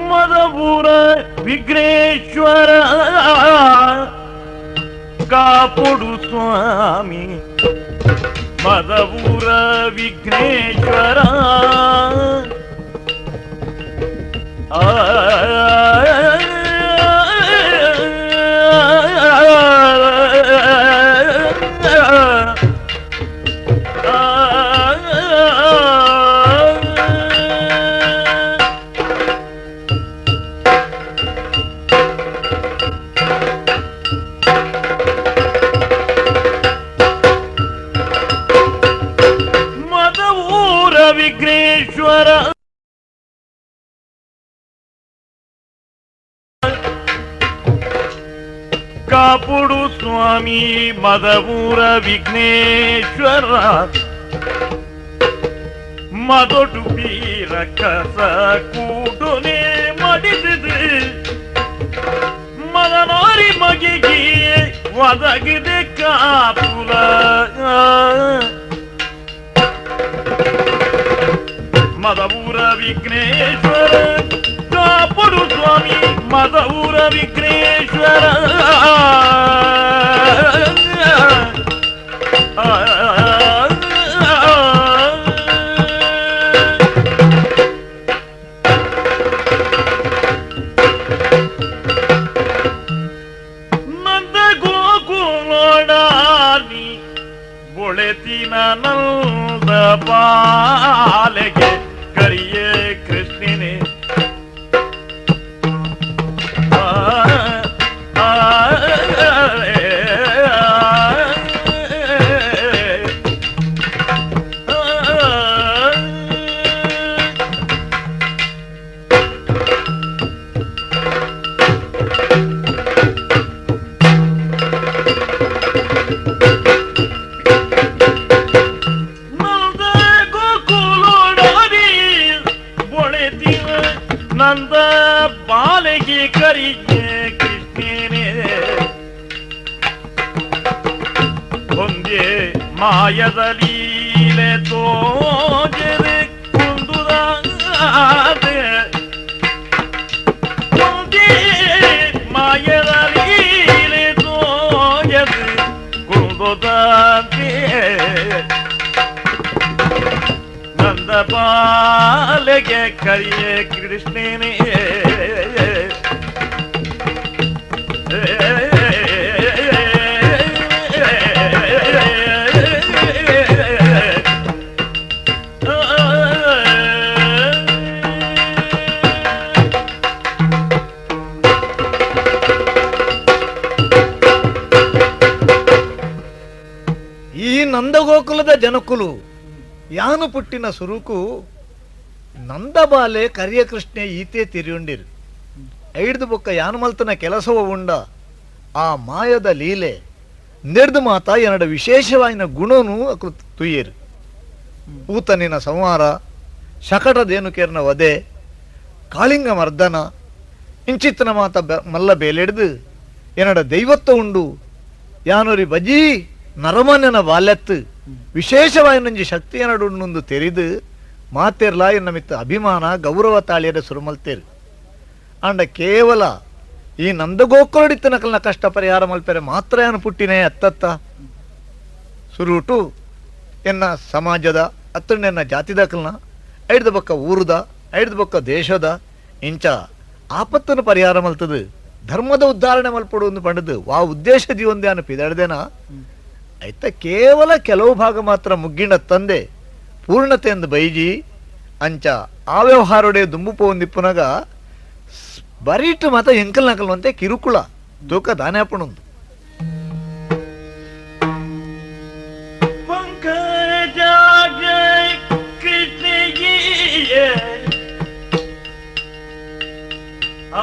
ಮದಪುರ ವಿಘ್ನೇಶ್ವರ ಕಾಪುಡು ಸ್ವಾಮಿ ಮದಪುರ ವಿಘ್ನೇಶ್ವರ ಮದವೂರ ವಿಘ್ನೇಶ್ವರ ಕಾಪುಡು ಸ್ವಾಮಿ ಮದವೂರ ವಿಘ್ನೇಶ್ವರ ಮದೊಟು ಬೀರ ಕಸ ಕೂಡುನೆ ಮಡಿದಿದೆ ಮದನಾರಿ ಮಗಿಗೆ ಒದಗಿದೆ ಕಾಪುಲ ಮದವೂರ ವಿಘ್ನೇಶ್ವರ ಕಾಪುಡು ಸ್ವಾಮಿ ಮದವೂರ ವಿಘ್ನೇಶ್ವರ ನಂದ ಗೋಕುಲೋಡಾನಿ ಬೊಳೆತಿನ ನಂದ ಬಾಲೆಗೆ ಕರಿಯೇ ಕೃಷ್ಣನೇ ಆ, ಆ, ಆ, ಆ. ನಂದ ಗೋಕುಲೋಡಾರಿ ಬೊಳೆತಿನ ನಂದ ಬಾಲೆಗೆ ಕರಿಗೆ ಕೃಷ್ಣನೇ ಒಂದೇ ಮಾಯದ ಲೀಲೆ ತೋಜರೆ ಕುಂದುದಾದೆ ಒಂದೇ ಮಾಯದ ಲೀಲೆ ತೋಜರೆ ಕುಂದುದಾದೆ ನಂದ ಬಾಲೆಗೆ ಕರಿಯೇ ಕೃಷ್ಣನೇ ಈ ನಂದಗೋಕುಲದ ಜನಕುಲು ಯಾನು ಪುಟ್ಟಿನ ಸುರುಕು ನಂದಬಾಲೆ ಕರಿಯ ಕೃಷ್ಣೆ ಈತೆ ತಿರಿಯುಂಡಿರು. ಐಡ್ದು ಬೊಕ್ಕ ಯಾನು ಮಲ್ತನ ಕೆಲಸವ ಉಂಡ ಆ ಮಾಯದ ಲೀಲೆ ನೆಡ್ದು ಮಾತ ಎನ್ನಡ ವಿಶೇಷವಾಯಿನ ಗುಣನು ಅಕೃ ತುಯ್ಯರು. ಊತನಿನ ಸಂಹಾರ, ಶಕಟದೇನುಕೇರ್ನ ವಧೆ, ಕಾಳಿಂಗ ಮರ್ದನ ಇಂಚಿತ್ತನ ಮಾತ ಮಲ್ಲ ಬೇಲೆಡ್ದು ಎನ್ನಡ ದೈವತ್ವ ಉಂಡು. ಯಾನೊರಿ ಬಜೀ ನರಮಾನ್ಯನ ಬಾಲ್ಯತ್ತು ವಿಶೇಷವಾಯಿನಂಜಿ ಶಕ್ತಿ ಎನ್ನಡು ತೆರಿದು ಮಾತೇರ್ಲಾ ಎನ್ನ ಮಿತ್ತ ಅಭಿಮಾನ ಗೌರವ ತಾಳಿಯರ ಸುರುಮಲ್ತೇರು. ಆಂಡ ಕೇವಲ ಈ ನಂದಗೋಕುಲಡಿತ್ತನಕಲ್ನ ಕಷ್ಟ ಪರಿಹಾರ ಮಲ್ಪೆರೆ ಮಾತ್ರ ಯಾನು ಪುಟ್ಟಿನೇ ಅತ್ತತ್ತ ಸುರುಟು ಎನ್ನ ಸಮಾಜದ ಅತ್ತಣ್ಣೆನ್ನ ಜಾತಿದಕಲ್ನ ಐಡ್ದ ಬೊಕ್ಕ ಊರುದ ಐಡ್ದ ಬೊಕ್ಕ ದೇಶದ ಇಂಚ ಆಪತ್ತನ್ನು ಪರಿಹಾರ ಮಲ್ತದು ಧರ್ಮದ ಉದ್ಧಾರಣೆ ಮಲ್ಪಡು ಒಂದು ಪಂಡದು ವಾ ಉದ್ದೇಶ ಜೀವನ್ದಾನ ಪಿದಡ್ದೇನ ಐತ ಕೇವಲ ಕೆಲವು ಭಾಗ ಮಾತ್ರ ಮುಗ್ಗಿಣ ತಂದೆ ಪೂರ್ಣತೆಂದು ಬೈಜಿ ಅಂಚ ಆ ವ್ಯವಹಾರೊಡೆ ದುಂಬು ಪೋಂದಿಪ್ಪುನಗ ಬರೀಟು ಮಾತ ಎಂಕಲ್ ನಕಲ್ ಅಂತೆ ಕಿರುಕುಳ ತೂಕ ದಾನೆ ಅಪ್ಪಣುಂದು. ಪಂಕಜಾಗ ಕೃಷ್ಣಗಿಯ ಆ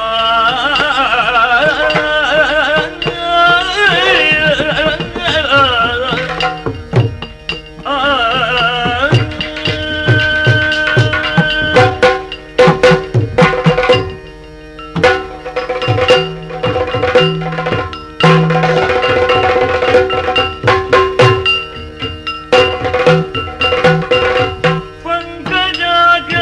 ಪಂಕಜಾಗ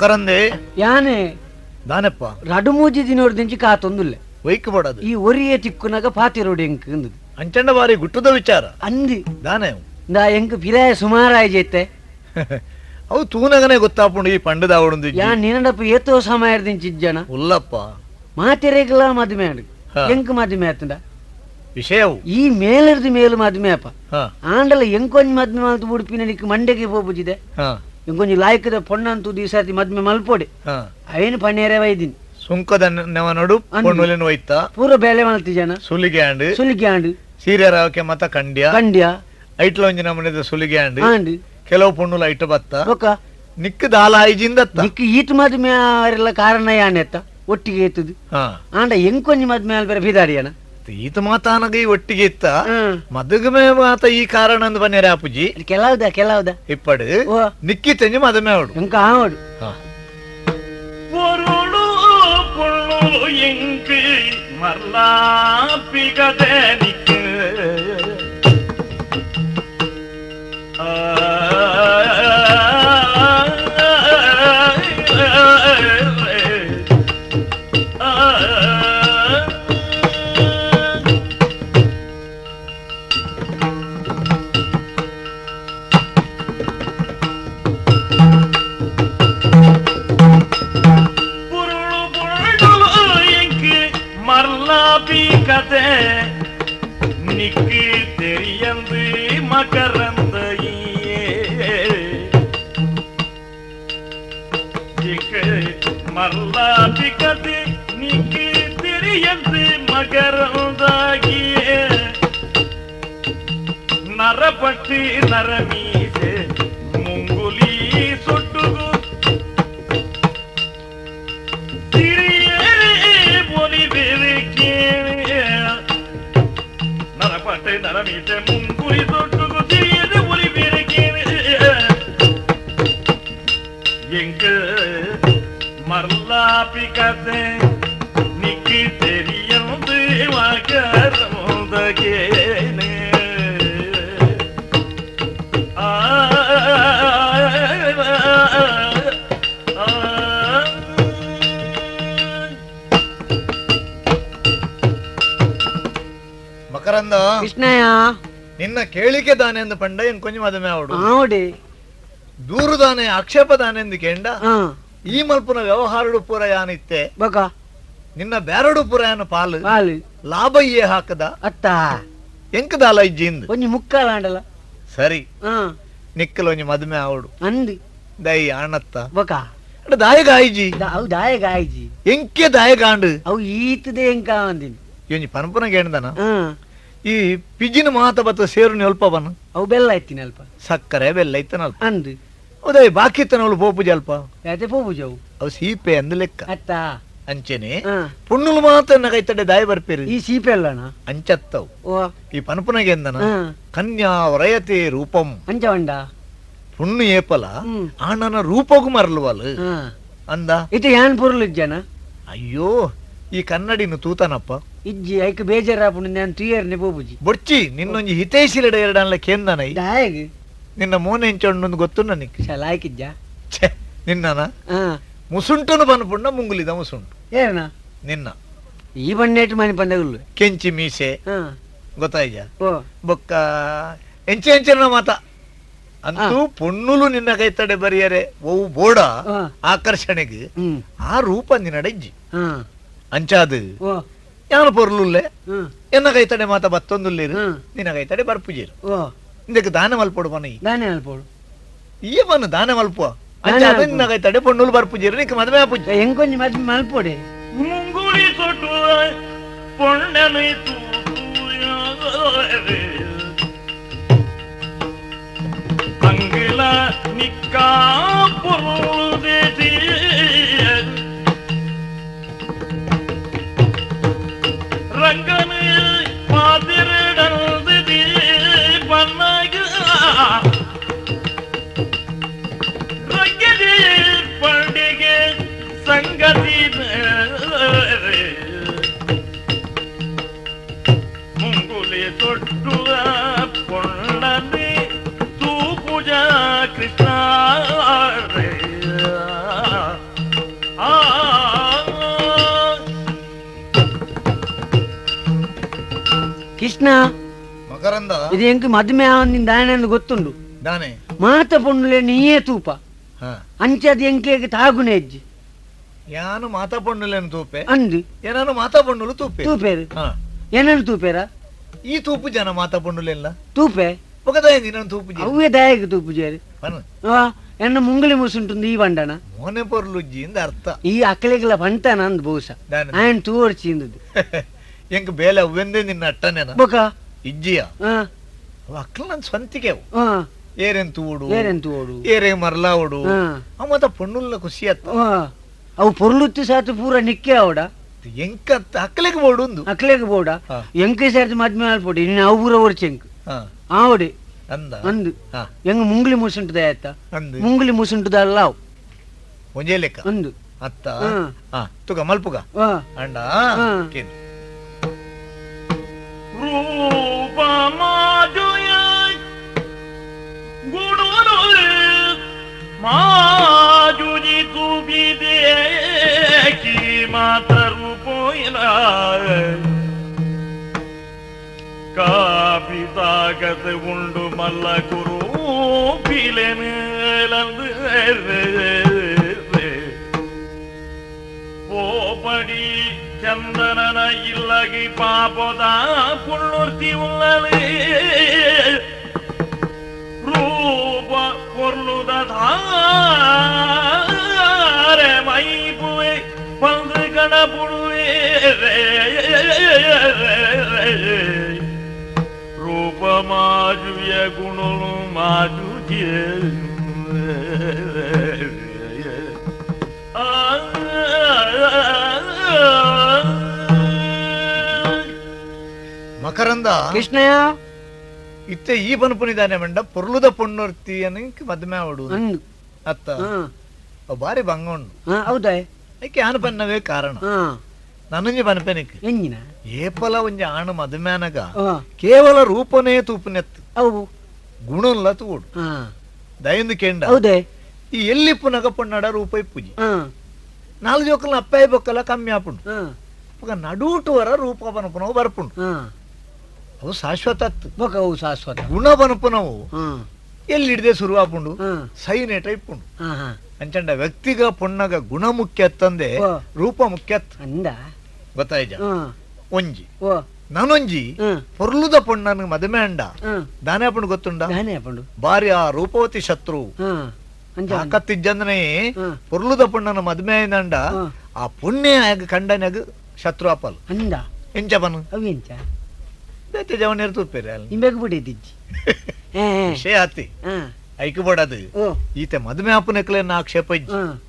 ಮಕರಂದೆ ಯಾನೆ ದಾನೆಪ್ಪ ರಡುಮೂಜಿ ದಿನೋರ್ದಿಂಚಿ ಕಾತೊಂದುಲ್ಲೆ ವೈಕ್ ಬಡದು ಈ ಒರಿಯೇ ತಿಕ್ಕುನಗ ಪಾತಿರೋಡು ಎಂಕ್ ಅಂದದು ಅಂಚಂಡ ಬಾರಿ ಗುಟ್ಟದ ವಿಚಾರ ಅಂದಿ ದಾನೆ ನಾ ಎಂಕ್ ಪಿರಾಯ ಸುಮಾರಾಯ ಜೇತೆ ಅವು ತೂನಗನೆ ಗೊತ್ತಾಪುಂಡು ಈ ಪಂಡದ ಯಾ ನಿನ್ನಡಪ್ಪ ಏತೋ ಸಮಯದಿಂಚಿ ಜನ ಉಲ್ಲಪ್ಪ ಮಾತೆರೆಗ್ಲ ಮದುವೆ ಆಡು ಹಾ. ಎಂಕ್ ಮದುವೆ ಆತಂಡ ವಿಷಯವು ಈ ಮೇಲಿರ್ದು ಮೇಲು ಮದುವೆ ಅಪ್ಪ ಹಾ ಆಂಡಲ ಎಂಕೊಂಜಿ ಮದ್ಮೆ ಮಲ್ತು ಉಡುಪಿನ ನಿಕ್ ಮಂಡೆಗೆ ಪೋಪುಜಿದೆ ಹಾ ಎಂಕೊಂಜಿ ಲಾಯ್ಕದ ಪೊಣ್ಣಂತು ದಿವಸಾತಿ ಮದ್ಮೆ ಮಲ್ಪೋಡೆ ಹಾ ಐನು ಪಣ್ಣೇರೆ ವೈದಿನಿ ಸುಂಕದ ನೆವನಡು ಅಂದು. ಪೊಣ್ಣುಲಿನ ಒಯ್ತ ಪೂರ ಬೇಲೆ ಮಲ್ತಿ ಜನ ಸುಲಿಗೆ ಆಂಡ್ ಸುಲಿಗೆ ಆಂಡು ಸೀರೆ ರಾವಕ್ಕೆ ಮತ ಕಂಡ್ಯ ಕಂಡ್ಯ ಐಟ್ಲ ಒಂಜಿ ನಮೂನೆದ ಸುಲಿಗೆ ಆಂಡ್ ಆಂಡು ಕೆಲವು ಪೊಣ್ಣುಲು ಐಟ ಬತ್ತ ಬೊಕ್ಕ ನಿಕ್ ದಾಲ ಐಜಿಂದತ್ತ ನಿಕ್ ಈತ್ ಮದ್ಮೆ ಅವರೆಲ್ಲ ಕಾರಣ ಯಾನೆತ್ತ ಒಟ್ಟಿಗೆ ಏತದು ಹಾ ಆಂಡ ಎಂಕೊಂಜಿ ಮದ್ಮೆ ಅಲ್ಪೆರ ಬಿದಾಡಿಯನ ಈತ ಮಾತಾನಗ ಈ ಒಟ್ಟಿಗೆ ಇತ್ತ ಮದುಗಮೆ ಮಾತ ಈ ಕಾರಣ ಅಂದ್ ಬನ್ನೇರೆ ಆಪುಜಿ ಕೆಲವುದ ಕೆಲವುದ ಇಪ್ಪಡು ಓ ನಿಕ್ಕಿ ತೆಂಜಿ ಮದಮೆ ಅವಡು ಎಂಕ ಆವಡು ಹಾ பொருளு பொருளு எங்கு மரலாப்பிகதனிக்கு பொருளு பொருளு எங்கு மரலாபிகதே நிக்கு தெரியந்து மகரந்த மரலாபிகதே நிக்கு தெரியந்து மகரந்தாகிய நரபட்டு நரமீசே ಮುಂಗುಲಿ ಸೊಟ್ಟುಗು ಸಿರಿಯೇ ಒಲಿ ಬೇರೆ ನರಪಟ್ಟೆ ನರಮೀಸೆ ಮುಂಗುಲಿ ಸೊಟ್ಟುಗು ಸಿರಿಯದೆ ಒಲಿ ಬೇರೆ ಎಂಗ ಮರ್ಲಾಪಿ ಕತೆ ನಿಕ್ಕಿ தெரியந்து மகரமுதகேனே ஆ ஆ ಮಕರಂದ ಕೃಷ್ಣಯ್ಯ ನಿನ್ನ ಕೇಳಿಕೆ ದಾನೆ ಎಂದು ಪಂಡ ಎಂಕೊಂಜಿ ಮದಮೆ ಅವಡು ಆವಡೆ ದೂರು ದಾನೆ ಆಕ್ಷೇಪ ದಾನೆ ಎಂದು ಕೇಂಡ ಹಾ ಈ ಮಲ್ಪುನ ವ್ಯವಹಾರಡು ಪೂರ ಯಾನಿತ್ತೆ ಬೊಕ ನಿನ್ನ ಬ್ಯಾರಡು ಪೂರ ಯಾನು ಪಾಲು ಪಾಲು ಲಾಭ ಇಯೇ ಹಾಕದ ಅತ್ತ ಎಂಕದಾಲ ಇಜ್ಜಿಂದು ಒಂಜಿ ಮುಕ್ಕಾಲ ಆಂಡಲ ಸರಿ ಹಾ ನಿಕ್ಕಲ ಒಂಜಿ ಮದುವೆ ಆವಡು ಅಂದು ದೈ ಆಣತ್ತ ಬೊಕ ಅಡ ದಾಯಗ ಆಯ್ಜಿ ಅವು ದಾಯಗ ಆಯ್ಜಿ ಎಂಕೆ ದಾಯಗಾಂಡು ಅವು ಈತದೆ ಎಂಕ ಅಂದಿನಿ ಒಂಜಿ ಪನಪುನ ಕೇಂದನ ಹಾ ಈ ಪಿಜಿನ ಮಾತ ಬತ್ತ ಸೇರು ಅಲ್ಪ ಬನ ಅವು ಬೆಲ್ಲ ಐತಿನ ಅಲ್ಪ ಸಕ್ಕರೆ ಬೆಲ್ಲ ಇತ್ತನಲ್ಪ ಅಂದು ಉದಯ್ ಬಾಕಿ ಇತ್ತನವಳು ಪೋಪುಜಿ ಅಲ್ಪ ಯಾತೆ ಪೋಪುಜವು ಅವು ಸೀಪೆ ಅಂದ್ ಲೆಕ್ಕ ಅತ್ತ ಅಂಚೆನೆ ಹಾ ಪುಣ್ಣುಲು ಮಾತ ಕೈತಡೆ ದಾಯ ಬರ್ಪೇರು ಈ ಸೀಪೆ ಅಲ್ಲಣ ಅಂಚತ್ತವು ಓ ಈ ಪನಪುನಗೆ ಎಂದನ ಹಾ ಕನ್ಯಾ ವರಯತೆ ರೂಪಂ ಅಂಚ ಉಂಡ ಪುಣ್ಣು ಏಪಲ ಹ್ಮ್. ಆಣನ ರೂಪಗೂ ಮರಳುವಲ್ ಹಾ ಅಂದ ಇತ್ತೆ ಯಾನ್ ಪೊರ್ಲು ಇಜ್ಜನ ಅಯ್ಯೋ ಈ ಕನ್ನಡಿನ ತೂತನಪ್ಪ ಇಜ್ಜಿ ಐಕ್ ಬೇಜಾರಾಪುಂಡು ನಾನು ತುಯರ್ನೆ ಪೋಪುಜಿ ಬೊಡ್ಚಿ ನಿನ್ನೊಂಜಿ ಹಿತೈಷಿಲೆಡ ಎರಡನ್ಲ ಕೇಂದನೈ ದಾಯಗ್ ನಿನ್ನ ಮೋನೆ ಎಂಚೊಂಡು ಗೊತ್ತು ನನಗೆ ಸಲಾಯ್ಕಿಜ್ಜ ಛೆ ನಿನ್ನನ ಹಾ ಮುಸುಂಟುನು ಪನ್ಪುಂಡ ಮುಂಗುಲಿದ ಮುಸುಂಟು ಏರ್ನ ನಿನ್ನ ಈ ಬಣ್ಣೇಟ್ ಮನೆ ಪಂದಗುಲ್ಲು ಕೆಂಚಿ ಮೀಸೆ ಹಾ ಗೊತ್ತಾಯ್ಜ ಓ ಬೊಕ್ಕ ಎಂಚೆ ಎಂಚನ ಮಾತ ಅಂತೂ ಪೊಣ್ಣುಲು ನಿನ್ನ ಕೈತಡೆ ಬರಿಯರೆ ಒವು ಬೋಡ ಹಾ. ಆಕರ್ಷಣೆಗೆ ಹ್ಮ್ ಆ ರೂಪ ನಿನ್ನಡ ಇಜ್ಜಿ ಹಾ ಅಂಚಾದು ಓ ಯಾನು ಪೊರ್ಲುಲ್ಲೆ ಹ್ಮ್ ಎನ್ನ ಕೈತಡೆ ಮಾತ ಬತ್ತೊಂದುಲ್ಲೇರು ಹ್ಮ್. ನಿನ್ನ ಕೈತಡೆ ಬರ್ಪುಜೇರು ಓ ಇಂದಕ್ಕೆ ದಾನ ಮಲ್ಪೊಡು ಪನ ದಾನೆ ಅಲ್ಪೋಡು ಈ ಬನ್ನು ದಾನ ಮಲ್ಪುವ ಅಂಚಾದ ನಿನ್ನ ಕೈತಡೆ ಪೊಣ್ಣುಲು ಬರ್ಪುಜೇರು ನಿಕ್ಕ ಮದುವೆ ಆಪುಜಿ ಎಂಕೊಂಜಿ ಮದ್ಮೆ ಮಲ್ಪೋಡೆ ಮುಂಗುಳಿ ಸೊಟ್ಟು பொன்னனை அங்குல நிக்கா பொருள் ரங்கனு பாதிரடந்து பண்ணாக ரங்கனே பண்டிகை சங்கதி ಮುಂಗುಲಿ ತೊಟ್ಟುವ ಪೊಣ್ಣನೆ ತೂಪುಜ ಕೃಷ್ಣ. Krishna ಮಕರಂದ ಇದು ಎಂಕ್ ಮದುವೆ ಆವಂದಿನ ದಾಯಣಂದು ಗೊತ್ತುಂಡು. ದಾನೆ? ಮಾತ ಪೊಣ್ಣುಲೆ ನೀಯೇ ತೂಪ. ಹಾ. ಅಂಚದ ಎಂಕ್ಲೆಗ್ ತಾಗುನೆ ಹೆಜ್ಜೆ. ಯಾನು ಮಾತಾ ಪಣ್ಣುಲೇನು ತೂಪೆ? ಅಂದು. ಏನಾನು ಮಾತಾ ಪಣ್ಣುಲು ತೂಪೆ? ತೂಪೇರು. ಹಾ. ಏನನ್ನು ತೂಪೇರ? ಈ ತೂಪು ಜನ ಮಾತಾ ಪಣ್ಣುಲೆಲ್ಲ ತೂಪೆ. ఒకదాయి నేను తూపు జನ. ಅವೇ ದಾಯಕ ತೂಪು ಜೇರು. ಪನ್. ಆ, ಎನ್ನ ಮುಂಗಲಿ ಮುಸುಂಟುಂದು ಈ ಬಂಡನ. ಮೋನೆ ಪೊರ್ಲುಜ್ಜಿ ಇಂದ ಅರ್ಥ. ಈ ಅಕ್ಕಲಿಗೆಲ್ಲ ಬಂಟನ ಅಂದ್ ಬಹುಶಃ. ದಾನೆ? ఆయన ತೂವರ್ಚಿಂದದ್ದು. ಎಂಕ್ ಬೇಲೆ ಅವ್ವೆಂದೇ ನಿನ್ನ ಅಟ್ಟನೇನ? ಬೊಕ. ಇಜ್ಜಿಯ. ಆ. ಅವ ಅಕ್ಲ ನನ್ ಸ್ವಂತಿಕೆ ಅವು. ಆ. ಏರೆನ್ ತೂಡು, ಏರೆನ್ ತೂಡು, ಏರೆ ಮರ್ಲಾವಡು. ಆ. ಅವ ಮತ್ತ ಪೊಣ್ಣುಲ್ಲ ಖುಷಿ ಅತ್ತ. ಆ. ಅವು ಪೊರ್ಲುತ್ತಿ ಸಾತು ಪೂರ ನಿಕ್ಕೆ ಅವಡ. ಎಂಕ ಅಕ್ಕಲೆಗ್ ಬೋಡು ಉಂದು. ಅಕ್ಲೆಗ್ ಬೋಡ. ಆ. ಎಂಕೆ ಸೇರ್ದು ಮದ್ಮೆ ಆಲ್ಪೊಡಿ ನೀನು ಅವು ಪೂರ ಒರ್ಚೆಂಕ್. ಹಾ. ಆವಡೆ. ಅಂದ? ಅಂದು. ಹಾ. ಎಂಗ್ ಮುಂಗ್ಲಿ ಮುಸುಂಟುದ ಆಯ್ತಾ? ಅಂದು. ಮುಂಗ್ಲಿ ಮುಸುಂಟುದ ಅಲ್ಲ ಅವು. ಒಂಜೇ ಲೆಕ್ಕ. ಅಂದು. ಅತ್ತ. ಹಾ. ಹಾ, ತುಗ ಮಲ್ಪುಗ. ಆ. ಅಂಡ. ಹಾ. ಕೇಂದ್ರ. ರೂಪ ಮಾಜುಯ ಗುಣಲು ಮಾಜುಜಿ ತುಬಿದೆ ಕಿ ಮಾತ ರೂಪೋಯಿನ ಕಾಪಿ ತಾಕತ್ ಉಂಡು ಮಲ್ಲ ಕುರೂಪಿಲೆ ಮೇಲಂದು ಪೋಪಡಿ ಚಂದನನ ಇಲ್ಲಗಿ ಪಾಪದ ಪುಳ್ಳುರ್ತಿ ಉಳ್ಳಲಿ ರೂಪ ಪೊರ್ಲುದ ಧಾರೆ ಮೈಪುವೆ ಪಂದು ಕಣಪುಡುವೆ ರೂಪ ಮಾಜುಯ ಗುಣಲು ಮಾಜುಜೆ. ಮಕರಂದ. ಕೃಷ್ಣಯ್ಯ. ಇತ್ತೆ ಈ ಪನ್ಪುನಿದಾನೆ ಮಂಡ ಪೊರ್ಲುದ ಪೊಣ್ಣೊರ್ತಿ ಅನ್ನಕ್ಕೆ ಮದ್ಮೆ ಆವಡು. ಅಂದು. ಅತ್ತ. ಹಾ. ಅವ್ ಬಾರಿ ಬಂಗ ಉಂಡು. ಹಾ, ಹೌದಾ? ಐಕೆ ಆನು ಪನ್ನವೇ ಕಾರಣ. ಹಾ. ನನಂಜಿ ಪನ್ಪೆನಿಕ್. ಎಂಜಿನ? ಏಪಲ ಒಂಜಿ ಆಣು ಮದುಮೆನಗ ಆ. ಕೇವಲ ರೂಪನೇ ತೂಪುನೆತ್ತು. ಅವು ಗುಣಲ್ಲ ತೂಡು. ಹಾ. ದಯಂದು ಕೆಂಡ. ಹೌದೇ. ಈ ಎಲ್ಲಿ ಪುನಗ ಪೊಣ್ಣಡ ರೂಪ ಇಪ್ಪುಜಿ. ಹಾ. ನಾಲ್ ಜೋಕಲ್ನ ಅಪ್ಪಾಯಿ ಬೊಕ್ಕಲ ಕಮ್ಮಿ ಆಪುಂಡು. ಹಾ. ಅಪಗ ನಡೂಟುವರ ರೂಪ ಪನ್ಪುನವು ಬರ್ಪುಂಡು. ಹಾ. ಅವು ಶಾಶ್ವತ ಅತ್ತು. ಬೊಕ ಅವು ಶಾಶ್ವತ. ಗುಣ ಪನ್ಪುನವು ಹಾ. ಎಲ್ಲಿ ಹಿಡ್ದೆ ಶುರು ಆಪುಂಡು. ಹಾ. ಸೈನೇಟ ಇಪ್ಪುಂಡು. ಹಾ ಹಾ. ಅಂಚಂಡ ವ್ಯಕ್ತಿಗ ಪೊಣ್ಣಗ ಗುಣ ಮುಖ್ಯ ಅತ್ತಂದೆ ಓ. ರೂಪ ಮುಖ್ಯ ಅತ್ತು. ಅಂದ. ಗೊತ್ತಾಯ್ಜ? ಹಾ. ಒಂಜಿ ಓ. ನಾನೊಂಜಿ ಹಾ. ಪೊರ್ಲುದ ಪೊಣ್ಣನ ಮದುವೆ ಅಂಡ ಹಾ. ದಾನೆ ಅಪ್ಪಣ ಗೊತ್ತುಂಡ? ದಾನೆ ಅಪ್ಪಂಡು? ಬಾರಿ ಆ ರೂಪವತಿ ಶತ್ರು. ಹಾ, ಅಂಚ. ತಾಕತ್ತಿಜ್ಜಂದನೆ ಹಾ. ಪೊರ್ಲುದ ಪೊಣ್ಣನ ಮದುವೆ ಆಯ್ದಂಡ ಹಾ. ಆ ಪುಣ್ಯ ಆಗ ಕಂಡನಾಗ ಶತ್ರು ಅಪ್ಪಲ್. ಅಂದ. ಎಂಚ ಬನು? ಅವು ಎಂಚ? ಬೇತೆ ಜವನೇರು ತೂಪೇರೆ ಅಲ್ಲಿ. ಇಂಬೆಗ್ ಬಿಡಿದಿಜ್ಜಿ. ವಿಷಯ ಆತಿ. ಹಾ. ಐಕ್ ಬೋಡದು. ಓ. ಈತ ಮದುವೆ ಆಪುನಕ್ಲೇನ ಆಕ್ಷೇಪ ಇಜ್ಜಿ. ಹಾ.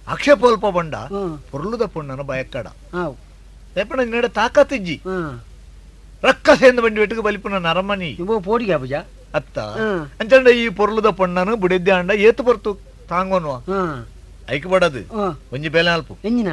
ಆಕ್ಷೇಪ ಅಲ್ಪ ಬಂಡ ಹಾ. ಪೊರ್ಲುದ ಪೊಣ್ಣನ ಬಯಕ್ಕಡ. ಹಾವು. ರೇಪಣ ನಿನ್ನಡ ತಾಕತ್ತಿಜ್ಜಿ. ಹಾ. ರಕ್ಕಸೆಂದು ಬಂಡಿ ಬೆಟ್ಟಿಗೆ ಬಲಿಪುನ ನರಮನಿ. ಇಂಬೋ ಪೋಡಿಗೆ ಅಬುಜ. ಅತ್ತ. ಹಾ. ಅಂಚಂಡ ಈ ಪೊರ್ಲುದ ಪೊಣ್ಣನು ಬುಡೆದ್ದೆ ಅಂಡ ಏತು ಪೊರ್ತು ತಾಂಗೋನುವ. ಹಾ. ಐಕ್ ಬಡದು. ಓ. ಒಂಜಿ ಬೇಲೆ ಅಲ್ಪ. ಎಂಜಿನ?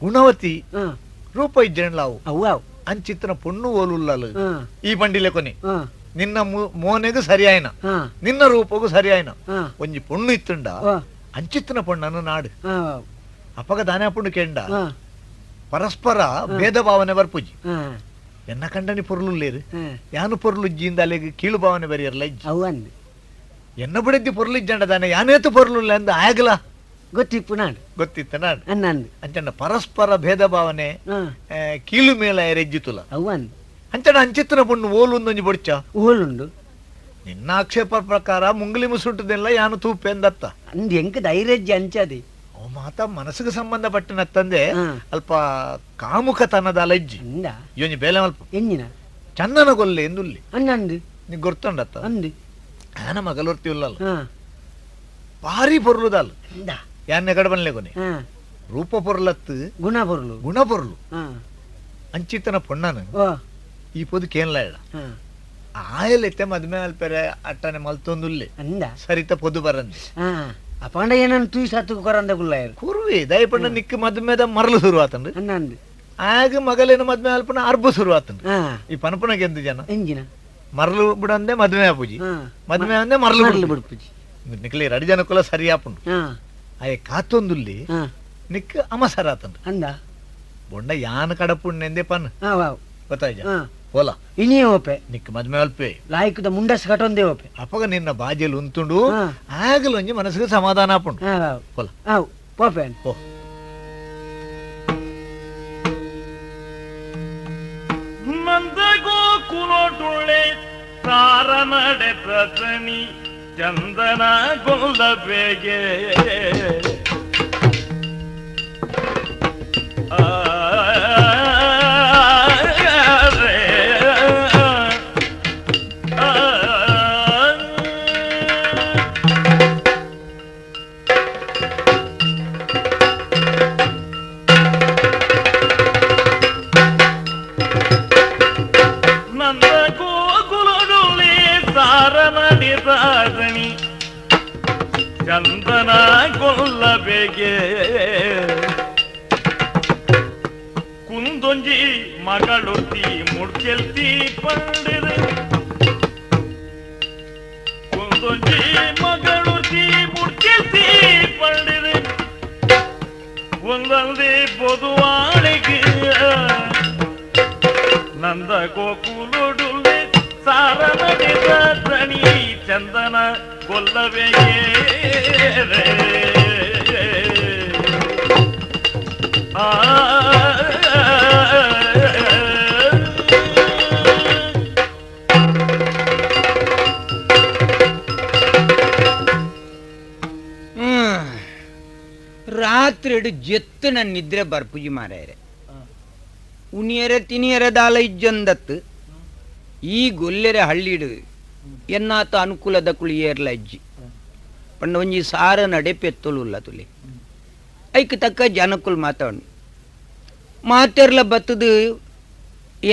ಗುಣವತಿ ಹಾ. ರೂಪ ಇಜ್ಜೆಂಡ್ಲಾವು. ಅವು ಅವು. ಅಂಚಿತ್ತನ ಪೊಣ್ಣು ಓಲುಲ್ಲಲು. ಹಾ. ಈ ಬಂಡಿಲೆ ಕೊನೆ. ಹಾ. ನಿನ್ನ ಮೋನೆಗೂ ಸರಿಯಾಯ್ನ. ಹಾ. ನಿನ್ನ ರೂಪಗೂ ಸರಿಯಾಯ್ನ. ಹಾ. ಒಂಜಿ ಪೊಣ್ಣು ಇತ್ತುಂಡ ಓ. ಅಂಚಿತ್ತನ ಪೊಣ್ಣನು ನಾಡು. ಹಾ. ಅಪಗ ದಾನೆ ಪುಂಡು ಕೆಂಡ. ಹಾ. ಪರಸ್ಪರ ಭೇದ ಭಾವನೆ ಬರ್ಪುಜಿ. ಹಾ. ಎನ್ನ ಕಂಡನಿ ಪೊರ್ಲುಲ್ಲೇರು. ಹಾ. ಯಾನು ಪೊರ್ಲುಜ್ಜಿಂದ ಅಲ್ಲಿಗೆ ಕೀಳು ಭಾವನೆ ಬರಿಯರ್ಲ ಇಜ್ಜಿ. ಅವು ಅಂದು. ಎನ್ನ ಬುಡೆದ್ದಿ ಪೊರ್ಲುಜ್ಜಂಡ ದಾನೆ ಯಾನೇತು ಪೊರ್ಲುಲ್ಲ ಅಂದ ಆಗಲ. ಗೊತ್ತಿಪ್ಪು ನಾಡು. ಗೊತ್ತಿತ್ತ ನಾಡು. ಅನ್ನಂದು. ಅಂಚಂಡ ಪರಸ್ಪರ ಭೇದ ಭಾವನೆ ಹಾ. ಕೀಳು ಮೇಲ ಎರೆಜ್ಜಿತುಲ. ಅವು ಅಂದು. ಅಂಚಂಡ ಅಂಚಿತ್ತನ ಪೊಣ್ಣು ಓಲುಂದೊಂಜಿ ಬೊಡ್ಚ. ಓಲುಂಡು. ನಿನ್ನ ಆಕ್ಷೇಪ ಪ್ರಕಾರ ಮುಂಗ್ಲಿ ಮುಸುಂಟದೆಲ್ಲ ಯಾನು ತೂಪೆ ಅಂದತ್ತ. ಅಂದು ಎಂಕ ಧೈರ್ಯಜ್ಜಿ ಅಂಚದೆ. ಅವ ಮಾತ ಮನಸ್ಸಿಗೆ ಸಂಬಂಧಪಟ್ಟನತ್ತಂದೆ ಹಾ. ಅಲ್ಪ ಕಾಮುಕತನದ ಅಲಜ್ಜಿ. ಅಂದ. ಯೋಂಜಿ ಬೇಲೆ ಅಲ್ಪ. ಎಂಜಿನ? ಚಂದನ ಗೊಲ್ಲೆ ಎಂದುಲ್ಲಿ. ಅನ್ನಂದು. ನೀ ಗೊತ್ತುಂಡತ್ತ? ಅಂದು. ಆನ ಮಗಲೊರ್ತಿ ಉಲ್ಲಲ್ಲ. ಹಾ. ಭಾರಿ ಪೊರ್ಲುದಲ್ಲ. ಅಂದ. ಯಾನ್ನೆ ಕಡೆ ಬನ್ಲೆ ಕೊನೆ. ಹಾ. ರೂಪ ಪೊರ್ಲತ್ತು. ಗುಣ ಪೊರ್ಲು. ಗುಣ ಪೊರ್ಲು. ಹಾ. ಅಂಚಿತನ ಪೊಣ್ಣನು ಓ. ಈ ಪೊದು ಕೇನ್ಲ ಇಲ್ಲ. ಹಾ. ಆಯಲೆತ್ತೆ ಮದ್ಮೆ ಅಲ್ಪೆರೆ ಅಟ್ಟನೆ ಮಲ್ತೊಂದುಲ್ಲೆ. ಅಂದ. ಸರಿತ ಪೊದು ಬರಂದೆ. ಹಾ. ಅಪಾಂಡ ಏನನ್ನು ತೂಯಿ ಸತ್ತು ಕೊರಂದ ಗುಲ್ಲಾಯರು. ಕುರುವೆ ದಯಪಣ್ಣ ನಿಕ್ಕ ಮದ್ಮೆದ ಮರಳು ಶುರು ಆತಂಡು. ಅನ್ನಂದು. ಆಗ ಮಗಲೇನ ಮದ್ಮೆ ಅಲ್ಪನ ಅರ್ಬು ಶುರು ಆತಂಡು. ಹಾ. ಈ ಪನಪನಗೆ ಎಂದು ಜನ. ಎಂಜಿನ? ಮರಳು ಬಿಡಂದೆ ಮದ್ಮೆ ಆಪುಜಿ. ಹಾ. ಮದ್ಮೆ ಅಂದೆ ಮರಳು ಮರಳು ಬಿಡ್ಪುಜಿ. ಬಿಡ್ಪುಜಿ. ನಿಕ್ಲಿ ರಡಿ ಜನಕ್ಕುಲ ಸರಿ ಆಪುಂಡು. ಹಾ. ಆಯೆ ಕಾತೊಂದುಲ್ಲಿ. ಹಾ. ನಿಕ್ ಅಮಸರ ಆತಂಡು. ಅಂದ. ಬೊಂಡ ಯಾನ ಕಡಪುಣ್ಣೆಂದೆ ಪನ್. ಹಾ ವಾವ್. ಗೊತ್ತಾಯ್ಜ? ಹಾ. ಪೋಲ. ಇನಿಯೇ ಓಪೆ. ನಿಕ್ ಮದ್ಮೆ ಅಲ್ಪೆ. ಲಾಯ್ಕದ ಮುಂಡಸ್ ಕಟೊಂದೇ ಓಪೆ. ಅಪಗ ನಿನ್ನ ಬಾಜೆಲ್ ಉಂತುಂಡು ಆಗಲೊಂಜಿ ಒಂಜಿ ಮನಸ್ಸಿಗೆ ಸಮಾಧಾನ ಆಪುಂಡು. ಪೋಲ. ಆವು ಪೋಪೆ. ಪೋ. ನಂದ ಗೋಕುಲೊಟುಳ್ಳೆ ಸಾರ ನಡೆತ ತನಿ ಚಂದನ ಗೊಲ್ಲಬೇಗೆ ನಂದ ಗೋಕುಲೊಡುಳ್ಳೆ ಸಾರ ನಡೆದಾದಣಿ ಚಂದನ ಕೊಲ್ಲಬೇಗೆ ಕುಂದೊಂಜಿ ಮಗಳೊತ್ತಿ ಮುಡ್ಕೆಲ್ತಿ ಪಂಡಿದೆ ಕುಂದೊಂಜಿ ಮಗಳೊತ್ತಿ ಮುಡ್ಕೆಲ್ತಿ ಪಂಡಿದೆ ಒಂದಂದಿ பொதுவாಳಿಗೆ ನಂದ ಗೋಕುಲುಡುಳ್ಳೆ ಸಾರ ನಡೆದ ತಣಿ ಚಂದನ ಕೊಲ್ಲಬೇಗೆ ಆ ರಾತ್ರಿ ಜೆತ್ತು ನನ್ನ ನಿದ್ರೆ ಬರ್ಪುಜಿ ಮಾರಾಯರೆ. ಉನಿಯರೆ ತಿನಿಯರೆ ದಾಲ ಇಜ್ಜಂದತ್ತು ಈ ಗೊಲ್ಲೆರೆ ಹಳ್ಳಿಡು ಎನ್ನಾತ ಅನುಕೂಲದ ಕುಳಿಯೇರ್ಲ ಅಜ್ಜಿ ಪಂಡ ಒಂಜಿ ಸಾರ ನಡೆ ಪೆತ್ತೊಲುಲ್ಲ ತುಲಿ ಐಕ್ ತಕ್ಕ ಜನಕುಲ್ ಮಾತಾಡ್ ಮಾತೆರ್ಲ ಬತ್ತದು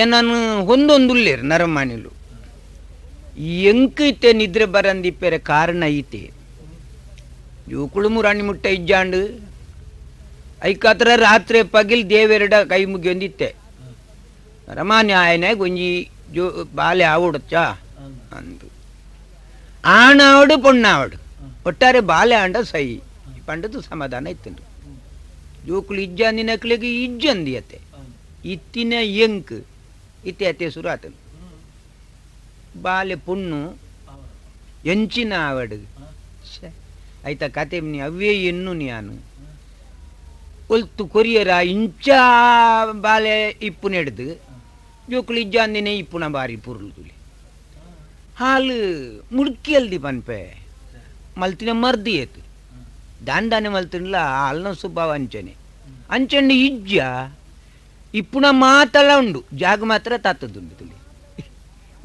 ಏನನು ಹೊಂದೊಂದುಲ್ಲೇರು ನರಮಾನಿಲು ಎಂಕೈತೆ ನಿದ್ರೆ ಬರಂದಿಪ್ಪೆರೆ ಕಾರಣ ಐತೆ ಜೋಕುಳು ಮುರಾಣಿ ಮುಟ್ಟ ಇಜ್ಜಾಂಡು ಐಕಾತ್ರ ರಾತ್ರಿ ಪಗಿಲ್ ದೇವೆರಡ ಕೈ ಮುಗಿಯೊಂದಿತ್ತೆ ನರಮಾನ್ಯ ಆಯನೆ ಗೊಂಜಿ ಜೋ ಬಾಲೆ ಆವೊಡಚ್ಚ ಅಂದು ಆಣಾವಡು ಪೊಣ್ಣಾವಡು ಒಟ್ಟಾರೆ ಬಾಲೆ ಆಂಡ ಸೈ ಪಂಡದು ಸಮಾಧಾನ ಇತ್ತಂಡು ಜೋಕುಳು ಇಜ್ಜಂದಿನಕ್ಲೆಗ್ ಇಜ್ಜಂದಿ ಅತ್ತೆ ಇತ್ತಿನ ಎಂಕ್ ಇತ್ತೆ ಅತ್ತೆ ಸುರು ಆತನು ಬಾಲೆ ಪೊಣ್ಣು ಎಂಚಿನ ಆವಡು ಐತ ಕತೆ ನೀ ಅವೇ ಎನ್ನು ನಾನು ಒಲ್ತು ಕೊರಿಯರ ಇಂಚ ಬಾಲೆ ಇಪ್ಪು ನೆಡ್ದು ಜೋಕುಳು ಇಜ್ಜಾಂದಿನೇ ಇಪ್ಪುನ ಬಾರಿ ಪುರುಳು ತುಲಿ ಹಾಲು ಮುಡ್ಕಿ ಅಲ್ದಿ ಪನ್ಪೆ ಮಲ್ತಿನ ಮರ್ದಿ ಏತು ದಾನ್ ದಾನೆ ಮಲ್ತಿನ್ಲ ಹಾಲ್ನ ಸ್ವಭಾವ ಅಂಚನೆ ಅಂಚಂಡು ಇಜ್ಜ ಇಪ್ಪುನ ಮಾತಲ ಉಂಡು ಜಾಗ ಮಾತ್ರ ತಾತದುಂಡು ತುಲಿ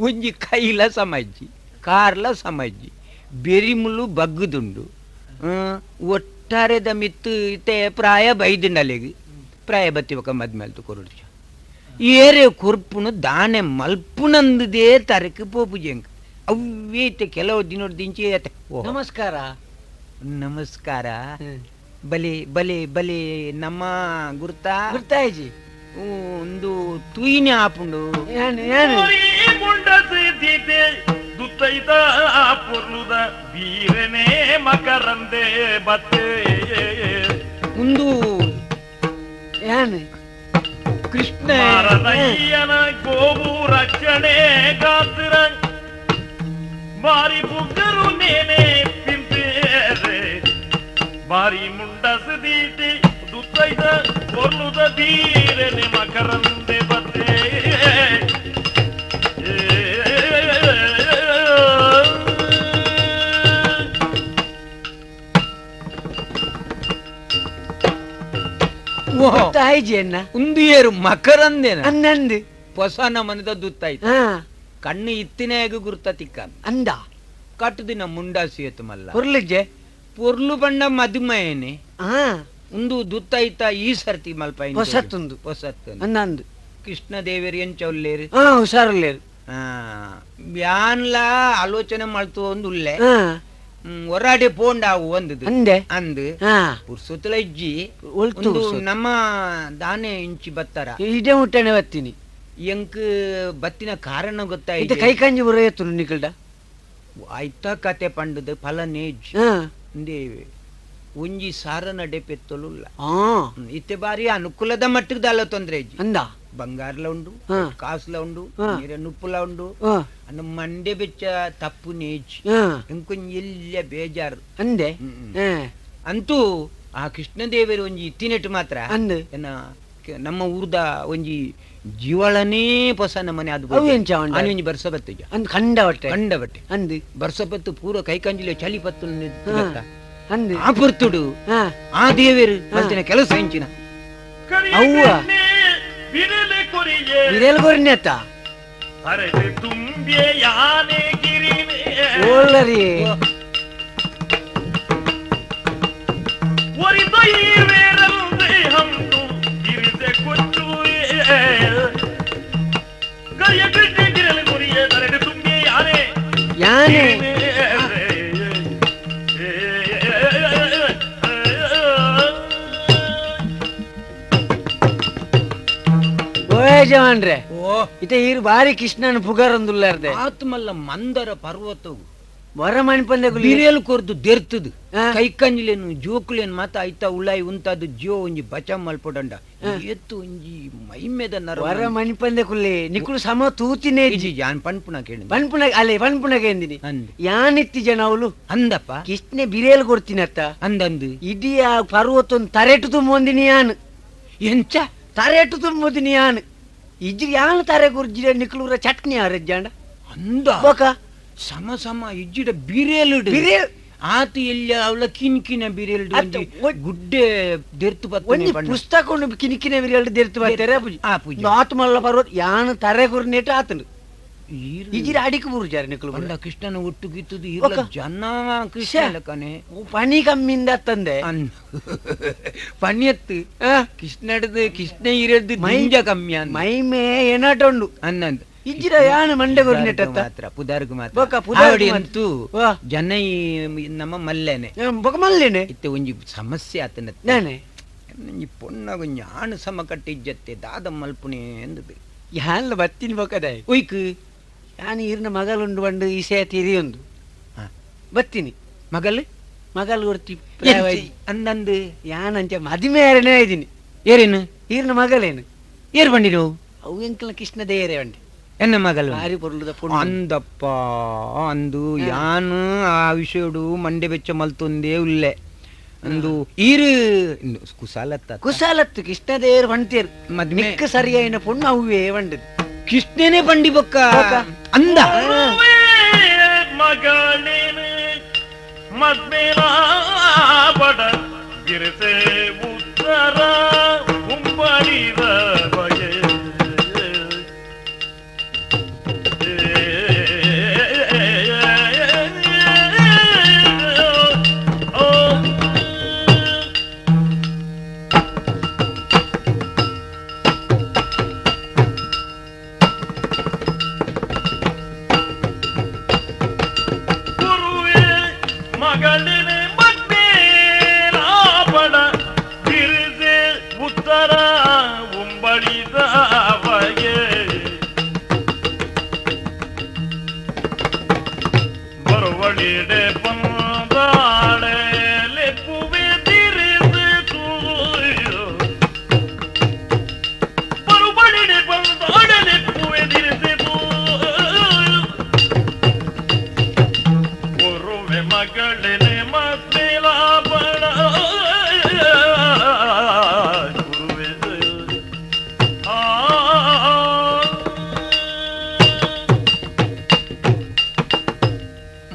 ಒಂಜಿ ಕೈಲ ಸಮಜ್ಜಿ ಕಾರ್ಲ ಸಮಜ್ಜಿ ಬೆರಿಮುಲು ಬಗ್ಗುದುಂಡು ಒಟ್ಟಾರೆದ ಮಿತ್ತು ಇತ್ತೆ ಪ್ರಾಯ ಬೈದಿಂಡಲೆಗ್ ಪ್ರಾಯ ಬತ್ತಿ ಬೊಕ ಮದ್ಮೇಲ್ತು ಕೊರೊಡ್ಚ ಏರೆ ಕೊರ್ಪುನು ದಾನೆ ಮಲ್ಪುನಂದುದೇ ತರಕ್ ಪೋಪುಜೆಂಕ್ ಅವ್ವೇ ಇತ್ತೆ ಕೆಲವು ದಿನೊಡ್ದಿಂಚಿ ಅತ್ತೆ. ನಮಸ್ಕಾರ. ನಮಸ್ಕಾರ. ಬಲೆ ಬಲೆ ಬಲೆ ನಮ್ಮ ಗುರ್ತಾ ಗುರ್ತಾಯಿಜಿ ಒಂದು ತುಯಿನೆ ಆಪುಂಡು. ಏನು ಏನು ಮುಂಡಸಿದ್ದೀತೆ ದುತ್ತೈದ ಪೊರ್ಲುದ ಬೀರನೆ ಮಕರಂದೆ ಬತ್ತೆ ಒಂದು ಏನು ಕೃಷ್ಣ ಮಾರನಯ್ಯನ ಗೋವು ರಕ್ಷಣೆ ಗಾತ್ರ ಬಾರಿ ಬುಗ್ಗರು ನೇನೆ ಪಿಂಪೇರೆ ಬಾರಿ ಮುಂಡಸದೀಟಿ ದುತ್ತೈದ ಪೊರ್ಲುದ ಬೀರನೆ ಮಕರಂದೆ ಬತ್ತೆ. ಗುರ್ತಾಯಿಜಿ ಅನ್ನ ಒಂದು ಏರು ಮಕರಂದೇನ ಅನ್ನಂದು ಹೊಸ ನಮನದ ದುತ್ತಾಯ್ತು ಕಣ್ಣು ಇತ್ತಿನಾಗ ಗುರ್ತ ತಿಕ್ಕ ಅಂದ ಕಟ್ಟುದಿನ ಮುಂಡಾಸಿ ಎತ್ತು ಮಲ್ಲ ಪೊರ್ಲಿಜ್ಜೆ ಪೊರ್ಲು ಬಣ್ಣ ಮದುಮಯನೆ ಒಂದು ದುತ್ತಾಯ್ತ ಈ ಸರ್ತಿ ಮಲ್ಪ ಹೊಸತ್ತುಂದು. ಹೊಸತ್ತು ಅನ್ನಂದು ಕೃಷ್ಣ ದೇವೇರಿ ಎಂಚೊಲ್ಲೇರು ಹುಷಾರುಲ್ಲೇರು ಯಾನ್ಲ ಆಲೋಚನೆ ಮಾಡ್ತು ಒಂದು ಉಲ್ಲೆ ಹೊರಾಡೆ ಪೋಂಡಾವು ಒಂದುದು ಅಂದೆ ಅಂದು ಪುರ್ಸೊತ್ತಲ ಇಜ್ಜಿ ಒಲ್ತು ಒಂದು ನಮ್ಮ ದಾನೆ ಇಂಚಿ ಬತ್ತಾರ ಇದೇ ಮುಟ್ಟಣೆ ಬತ್ತೀನಿ ಎಂಕ್ ಬತ್ತಿನ ಕಾರಣ ಇದು ಗೊತ್ತಾಯ್ತು ಕೈ ಕಂಜಿ ಬರೋ ನಿಕಲ್ಡ ಆಯ್ತಾ ಕತೆ ಪಂಡದ ಫಲನೇ ಇಜ್ಜಿ ಇಂದೇ ಒಂಜಿ ಸಾರ ನಡೆ ಪೆತ್ತೊಲುಲ್ಲ ಇತ್ತೆ ಬಾರಿ ಅನುಕೂಲದ ಮಟ್ಟದ ಅಲ್ಲ ತೊಂದ್ರೆ ಇಜ್ಜಿ ಅಂದ ಬಂಗಾರಲ ಉಂಡು, ಕಾಸುಲ ಉಂಡು, ನುಪ್ಪುಲ ಉಂಡು. ಅಂದ ಮಂಡೆ ಬೆಚ್ಚ ತಪ್ಪು ನೇಚ್ ಇಂಕೊಂಜಿ ಎಲ್ಲ ಬೇಜಾರು ಅಂದೆ. ಅಂತೂ ಆ ಕೃಷ್ಣದೇವರು ಒಂಜಿ ಇತ್ತಿನೆಟ್ಟು ಮಾತ್ರ ಅಂದ್ ಎನ್ನ ನಮ್ಮ ಊರ್ದ ಒಂಜಿ ಜೀವಳನೇ ಪೊಸ ನಮ್ಮನೆ ಅದು ಒಂಜಿ ಬರ್ಸ ಬತ್ತು ಅಂದ್ ಕಂಡಬಟ್ಟೆ ಕಂಡಬಟ್ಟೆ ಅಂದ್ ಬರ್ಸ ಬತ್ತು ಪೂರ ಕೈ ಕಂಜಿಲೆ ಚಳಿ ಪತ್ತು ಅಂದ್ ಆ ಪುರ್ತುಡು ಆ ದೇವರು ಮಲ್ತಿನ ಕೆಲಸ ಹೆಂಚಿನ ಅವ್ವ ಬಿರೆಲ್ ಕೊರಿನೆತ್ತ ಓಲ್ಲರಿ ಯಾನೆ ಯಜಮಾನ್ರೆ, ಇತ ಈರು ಬಾರಿ ಕೃಷ್ಣನ ಪುಗಾರಂದುಲ್ಲಾರ್ದೆ ಆತ್ಮಲ್ಲ ಮಂದರ ಪರ್ವತವು ವರ ಮಣಿಪಂದೆ ಬಿರಿಯಲ್ ಕೊರ್ದು ದೆರ್ತದು ಕೈಕಂಜಿಲೇನು ಜೋಕುಲೇನು ಮಾತ ಆಯ್ತಾ ಉಳ್ಳಾಯಿ ಉಂತಾದು ಜೋ ಒಂಜಿ ಬಚ ಮಲ್ಪೊಡಂಡ ಏತು ಒಂಜಿ ಮೈಮೆದ ನರ ವರ ಮಣಿಪಂದೆ ಕುಲ್ಲೆ ನಿಕುಲು ಸಮ ತೂತಿನೇ ಯಾನ್ ಪನ್ಪುನ ಕೇಳಿ ಪನ್ಪುನ ಅಲೆ ಪನ್ಪುನ ಕೇಂದಿನಿ ಯಾನಿತ್ತಿ ಜನ ಅವಳು ಅಂದಪ್ಪ ಕೃಷ್ಣೆ ಬಿರಿಯಲ್ ಕೊಡ್ತೀನತ್ತ ಅಂದಂದು ಇಡೀ ಆ ಪರ್ವತೊಂದು ತರೆಟು ತುಂಬೊಂದಿನಿ ಯಾನು ಎಂಚ ತರೆಟು ತುಂಬುದಿನಿ ಯಾನು ಇಜ್ರಿ ಯಾನು ತಾರೆ ಗುರ್ಜಿರ ನಿಕ್ಲೂರ ಚಟ್ನಿ ಆರಜ್ಜಾಂಡ ಅಂದ ಬೊಕ ಸಮ ಸಮ ಇಜ್ಜಿಡ ಬಿರೇಲು ಬಿರೇಲ್ ಆತ ಎಲ್ಲಿ ಅವಳ ಕಿನ್ಕಿನ ಬಿರೇಲು ಗುಡ್ಡೆ ದೆರ್ತು ಒಂಜಿ ಪುಸ್ತಕ ಉಂಡು ಕಿನ್ಕಿನ ಬಿರೇಲು ದೆರ್ತು ಬರ್ತಾರೆ ಆ ಪೂಜೆ ಆತ ಮಲ್ಲ ಪರ್ವತ ಯಾನು ತರೆ ಗುರ್ನೇಟ ಆತನು ಇಜಿರ ಅಡಿಕೆ ಬುರುಜಾರ ನಿಕ್ಲು ಪಂಡ ಕೃಷ್ಣನ ಒಟ್ಟು ಗಿತ್ತದು ಇರ್ಲ ಜನ ಕೃಷ್ಣ ಲಕ್ಕನೆ ಪನಿ ಕಮ್ಮಿಂದ ತಂದೆ ಪನಿಯತ್ತು ಕೃಷ್ಣಡ್ದು ಕೃಷ್ಣ ಇರದ್ದು ಮೈಂಜ ಕಮ್ಮಿ ಅಂದ ಮೈಮೆ ಏನಾಟ ಉಂಡು ಅನ್ನಂದು ಇಜ್ಜಿರ ಯಾನು ಮಂಡೆ ಗುರ್ನೇಟ ಮಾತ್ರ ಪುದಾರ್ಗು ಮಾತ್ರ ಬೊಕ ಪುದಾರ್ಗು ಅಂತೂ ಜನ ನಮ್ಮ ಮಲ್ಲೇನೆ ಬೊಕ ಮಲ್ಲೇನೆ ಇತ್ತೆ ಒಂಜಿ ಸಮಸ್ಯೆ ಆತನ ನಾನೇ ಒಂಜಿ ಪೊಣ್ಣಗ ಒಂಜಿ ಆಣು ಸಮ ಕಟ್ಟಿಜ್ಜತ್ತೆ ದಾದ ಮಲ್ಪುಣೆ ಎಂದು ಯಾನ್ಲ ಬತ್ತಿನ ಬೊಕದಾಯ್ ಒಯ್ಕ್ ಯಾನು ಈರ್ನ ಮಗಲುಂಡು ಬಂಡು ಇಸೆ ತಿರಿಯೊಂದು ಬತ್ತೀನಿ ಮಗಲ್ ಮಗಲ್ ಕೊರ್ತಿ ಅಂದಂದು ಯಾನಂಚ ಮದಿಮೆ ಯಾರನೇ ಇದ್ದೀನಿ ಏರೇನು ಈರ್ನ ಮಗಲೇನು ಏರ್ ಬಂಡಿರು ಅವು ಎಂಕಲ್ನ ಕೃಷ್ಣ ದೇಯರೇ ಬಂಡಿ ಎನ್ನ ಮಗಲ್ ಭಾರಿ ಪೊರ್ಲುದ ಪೊಣ್ಣು ಅಂದಪ್ಪ ಅಂದು ಯಾನು ಆ ವಿಷಯಡು ಮಂಡೆ ಬೆಚ್ಚ ಮಲ್ತೊಂದೇ ಉಲ್ಲೆ ಅಂದು ಈರು ಕುಸಾಲತ್ತ ಕುಸಾಲತ್ತು ಕೃಷ್ಣ ದೇಯರು ಬಂತೇರು ಮದ್ಮೆ ಮಿಕ್ಕ ಸರಿಯಾಯಿನ ಪೊಣ್ಣು ಅವ್ವೇ ಬಂಡದು ಕೃಷ್ಣನೇ ಬಂಡಿ ಬೊಕ್ಕ ಅಂದ ಮಗಳೇನು ಮದ್ಮೇಲಾಬಡ ಗಿರಿಸೆ ಉತ್ತರ ಉಂಬಳಿದ ಬಗೆ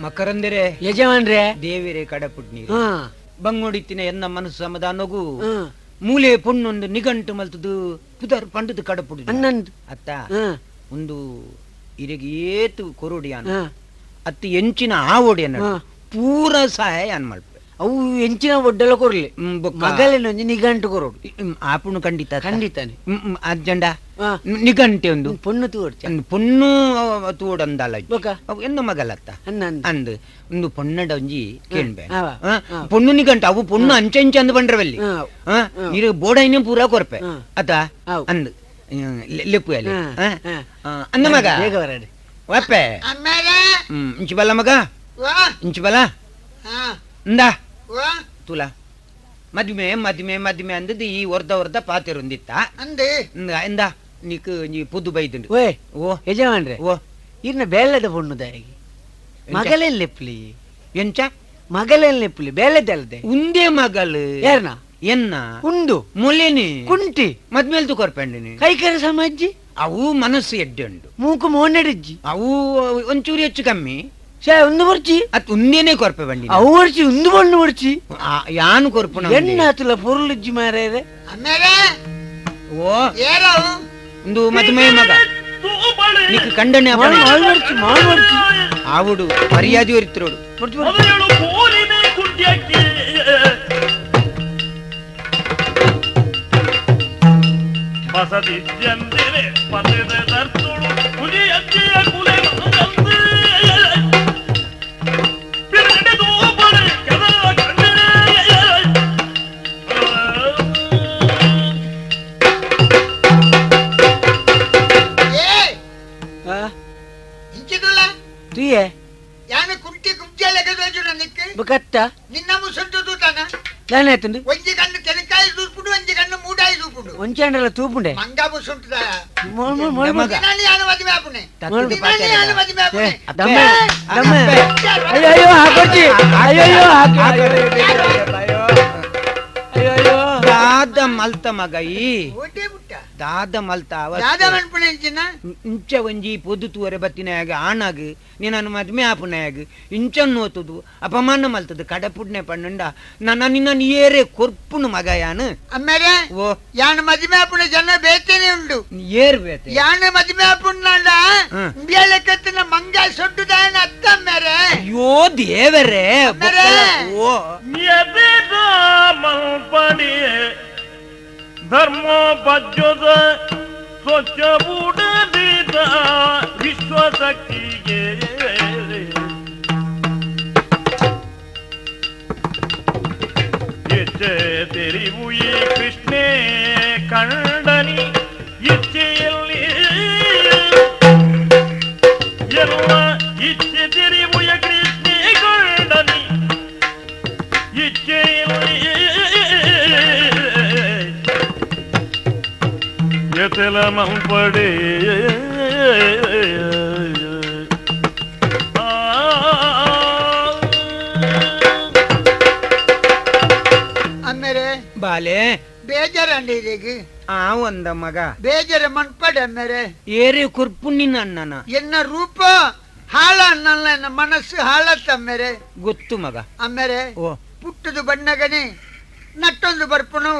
ಮಕರಂದರೆ ಯಜಮಾನ್ರೆ ದೇವಿರೇ ಕಡಪುಟ್ನಿ ಬಂಗೋಡಿತ್ತಿನ ಎನ್ನ ಮನಸ್ಸು ಸಮಾಧಾನಗು ಮೂಲೆ ಪೊಣ್ಣೊಂದು ನಿಗಂಟು ಮಲ್ತದು ಪುದರ್ ಪಂಡದು ಕಡಪುಡಿ ಅನ್ನಂದು ಅತ್ತ ಒಂದು ಇರೆಗೆ ಏತು ಕೊರೋಡಿಯಾನ ಅತ್ತು ಎಂಚಿನ ಆ ಓಡಿಯನ್ನ ಪೂರ ಸಹಾಯ ಅನ್ ಮಲ್ಪ ಅವು ಎಂಚಿನ ಒಡ್ಡೆಲ್ಲ ಕೊರ್ಲಿ ಮಗಲೇನೊಂಜಿ ನಿಗಂಟು ಕೊರೋಡು ಆಪುಣು ಖಂಡಿತ ಖಂಡಿತಾನೆ ಅಜ್ಜಂಡ ನಿಗಂಟೆ ಒಂದು ಪೊಣ್ಣು ತೂವಡ್ಚ ಪೊಣ್ಣು ತೂವಡಂದಲ್ಲ ಬೊಕ ಎನ್ನು ಮಗಲತ್ತ ಅಂದು ಒಂದು ಪೊಣ್ಣಡ ಒಂಜಿ ಕೇಳ್ಬೆ ಪೊಣ್ಣು ನಿಗಂಟು ಅವು ಪೊಣ್ಣು ಅಂಚೆ ಅಂಚೆ ಅಂದು ಬಂಡ್ರವಲ್ಲಿ ನೀರು ಬೋಡೈನೇ ಪೂರ ಕೊರ್ಪೆ ಅತ ಅಂದು ಲೆಪ್ಪು ಅಲ್ಲಿ ಅಂದ ಮಗ ವಪ್ಪೆ ಇಂಚು ಬಲ್ಲ ಮಗ ಇಂಚು ಬಲ ಇಂದಾ ತುಲಾ ಮದ್ಮೆ ಮದ್ಮೆ ಮದ್ಮೆ ಅಂದದ್ದು ಈ ವರ್ಧ ವರ್ಧ ಪಾತಿರುಂದಿತ್ತ ಅಂದೆ ಇಂದ ನಿಕ್ ಒಂಜಿ ಪುದ್ದು ಬೈದುಂಡು. ಓಯ್ ಓ ಯಜಮಾನ್ರೆ, ಓ ಇರ್ನ ಬೇಲೆದ ಪೊಣ್ಣುದಾಯಿ ಮಗಲೆಲ್ಲೆಪ್ಲಿ. ಎಂಚ ಮಗಲೆಲ್ಲೆಪ್ಲಿ ಬೇಲೆದಲ್ದೆ ಉಂದೇ ಮಗಲ್ ಯಾರ್ನ ಎನ್ನ ಉಂಡು ಮೊಲೆನಿ ಕುಂಟಿ ಮದ್ಮೇಲ್ತು ಕೊರ್ಪಂಡಿನಿ ಕೈಕರ ಸಮಾಜಿ ಅವು ಮನಸ್ಸು ಎಡ್ಡೆ ಉಂಡು ಮೂಕು ಮೋನೆಡಿಜ್ಜಿ ಅವು ಒಂಚೂರು ಹೆಚ್ಚು ಕಮ್ಮಿ ಶೇ ಒಂದು ಬರ್ಚಿ ಅತ್ ಉಂದೇನೆ ಕೊರ್ಪೆ ಬಂಡಿ ಅವು ಬರ್ಚಿ ಉಂದು ಬಣ್ಣು ಬರ್ಚಿ ಯಾನು ಕೊರ್ಪುನ ಎಣ್ಣಾತುಲ ಪೊರ್ಲುಜ್ಜಿ ಮಾರೇರೆ. ಅಮ್ಮೇರೆ ಓ ಏರವು ಒಂದು ಮದುಮೆ ಮಗ ನಿಕ್ ಕಂಡನೆ ಮಾಲ್ ಬರ್ಚಿ ಮಾಲ್ ಬರ್ಚಿ ಆವುಡು ಮರ್ಯಾದೆ ಒರಿತಿರೋಡು ಬರ್ಚಿ ಬರ್ಚಿ. ಕೋಲಿನೇ ಕುಂಟ್ಯಕ್ಕೆ ಬಸದಿದ್ಯಂದಿರೆ ಪದದ ದರ್ತುಳು ಹುಲಿಯಜ್ಜಿಯ ಕುಲೆ ಮಂಗಂದು ಬಿರಡೆದು ಬಡೆ ಕೆದರ ಕಂಡರೆ. ಏ ಆ ಇಂಚಿದುಲ್ಲ ತುಯೆ ಯಾನ ಕುಂಟಿ ಕುಬ್ಜೆ ಲೆಕ್ಕದೋಜು ನಿಕ್ ಬಕತ್ತ ನಿನ್ನ ಮುಸುಂಟು ತೂತಾನ ದಾನೆ ಆತುಂಡು ಒಂಜಿ ಕಣ್ಣು ತೆನಕಾಯಿ ತೂಪುಂಡು ಒಂಜಿ ಕಣ್ಣು ಮೂಡಾಯಿ ತೂಪುಂಡು ಒಂಚಾಂಡಲ ತೂಪುಂಡೆ ಮಂಗ ಮುಸುಂಟುದ ಮೋಳ್ ಮೋಳ್ ಮೋಳ್ ಮಗ. ನಿನ್ನನ್ನು ಯಾನು ಮದುವೆ ಆಪುಣೆ ತತ್ತದ ನಿನ್ನನ್ನು ಯಾನು ಮದುವೆ ಏ, ಆಪುಣೆ ದಮ್ಮೆ ದಮ್ಮೆ ಅಯ್ಯೋ ಅಯ್ಯೋ ಹಾಕೊಡ್ಚಿ ಅಯ್ಯೋ ಅಯ್ಯೋ ಹಾಕಿ ಅಯ್ಯೋ ಅಯ್ಯೋ ದಾದ ಮಲ್ತ ಮಗ ಈ ಓಟೆ ಬುಟ್ಟ ದಾದ ಮಲ್ತ ದಾದ ಮನ್ಪುಣೆ ಇಂಚಿನ ಇಂಚ ಒಂಜಿ ಪೊದು ತೂವರೆ ಬತ್ತಿನಾಗ ಆಣಾಗ ನಿನ್ನನ್ನು ಮದ್ಮೆ ಆಪುನಾಗ ಇಂಚ ನೋತುದು ಅಪಮಾನ ಮಲ್ತದು ಕಡಪುಡ್ನೆ ಪಣ್ಣುಂಡ ನನ್ನ ನಿನ್ನನ್ನು ಏರೆ ಕೊರ್ಪುನು ಮಗ ಯಾನು. ಅಮ್ಮೇರೆ ಓ ಯಾನು ಮದುವೆ ಆಪುಣೆ ಜನ ಬೇತೇನೆ ಉಂಡು ಏರ್ ಬೇತೆ ಯಾನು ಮದುವೆ ಆಪುಣಾಂಡ ಹ್ಮ್. ಬೇಲೆಕತ್ತಿನ ಮಂಗ ಸೊಡ್ಡುದಾಯನ ಅತ್ತ ಅಮ್ಮೇರೆ ಅಯ್ಯೋ ದೇವರೇ ಅಮ್ಮರೇ. ಓ ಎದೆದ ಮಲ್ಪಡಿ ಧರ್ಮ ಬಜ್ಜದ ಸ್ವಚ್ಛ ಬುಡದಿದ ವಿಶ್ವಶಕ್ತಿಗೆ ಇಚ್ಛೆ ತೆರಿವು ಈ ಕೃಷ್ಣೇ ಕಂಡನಿ ಇಚ್ಛೆಯಲ್ಲಿ ಎಲ್ಲ ಇಚ್ಛೆ ತೆರಿವುಯ ಕೃಷ್ಣೇ ಕಂಡನಿ ಇಚ್ಛೆಯಲ್ಲಿ ಎತೆಲ ಮಂಪಡೆ ಅಮ್ಮೇರೆ ಬಾಲೆ ಬೇಜಾರಂಡಿ ಇದೀಗ ಆ ಒಂದ ಮಗ ಬೇಜಾರ ಮನ್ಪಡೆ ಅಮ್ಮೇರೆ ಏರೆ ಕೊರ್ಪು ನಿನ್ನ ಅಣ್ಣನ ಎನ್ನ ರೂಪ ಹಾಳ ಅನ್ನಲ್ಲ ಎನ್ನ ಮನಸ್ಸು ಹಾಳತ್ತ ಅಮ್ಮೇರೆ. ಗೊತ್ತು ಮಗ. ಅಮ್ಮೇರೆ ಓ ಪುಟ್ಟದು ಬಣ್ಣಗನೆ ನಟ್ಟೊಂದು ಬರ್ಪುಣು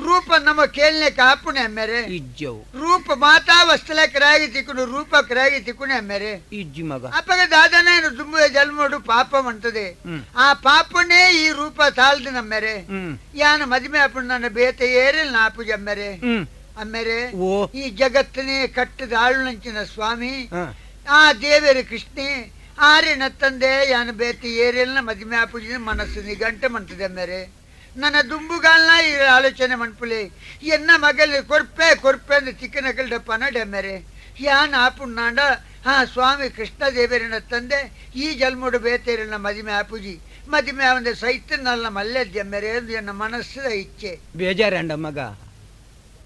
ರೂಪ ನಮ್ಮ ಕೇಳನೆ ಕಾಪುಣೆ ಅಮ್ಮೇರೆ. ಇಜ್ಜವು ರೂಪ ಮಾತಾ ವಸ್ತುಲ ಕ್ರಾಗಿ ತಿಕ್ಕುನು ರೂಪ ಕ್ರಾಗಿ ತಿಕ್ಕುಣೆ ಅಮ್ಮೇರೆ. ಇಜ್ಜಿ ಮಗ. ಅಪ್ಪಗ ದಾದನ ದುಂಬು ಜನ್ಮಡು ಪಾಪ ಮಂತದೆ ಆ ಪಾಪನೇ ಈ ರೂಪ ತಾಳ್ದು ನಮ್ಮೆರೆ. ಯಾನ ಮದುವೆ ಆಪುಣ ನನ್ನ ಬೇತೆ ಏರಿಲ್ ನಾಪು ಜಮ್ಮೆರೆ. ಅಮ್ಮೆರೆ ಓ ಈ ಜಗತ್ತನೇ ಕಟ್ಟದ ಆಳುನಂಚಿನ ಸ್ವಾಮಿ ಆ ದೇವೇರಿ ಕೃಷ್ಣೆ ಆರೆ ನತ್ತಂದೆ ಯಾನ ಬೇತೆ ಏರಿಲ್ನ ಮದುವೆ ಆಪುಜಿನ ಮನಸ್ಸು ನಿಗಂಟೆ ಮಂತದೆ ಅಮ್ಮೆರೆ. ನನ್ನ ದುಂಬುಗಾಲ್ನ ಈ ಆಲೋಚನೆ ಮನ್ಪುಲೆ ಎನ್ನ ಮಗಲಿ ಕೊರ್ಪೆ ಕೊರ್ಪೆ ಅಂದ್ ಚಿಕ್ಕನಕಲ್ ಡಪ್ಪನ ಡೆಮ್ಮೆರೆ. ಯಾನ್ ಆಪುಣ್ಣಾಂಡ ಹಾ ಸ್ವಾಮಿ ಕೃಷ್ಣ ದೇವರಿನ ತಂದೆ ಈ ಜನ್ಮಡು ಬೇತೇರಿನ ಮದುವೆ ಆಪುಜಿ ಮದುವೆ ಆವಂದೆ ಸೈತ ನಲ್ಲ ಮಲ್ಲೆದ್ದೆಮ್ಮೆರೆ ಎಂದು ಎನ್ನ ಮನಸ್ಸಿದ ಇಚ್ಛೆ. ಬೇಜಾರಂಡ ಮಗ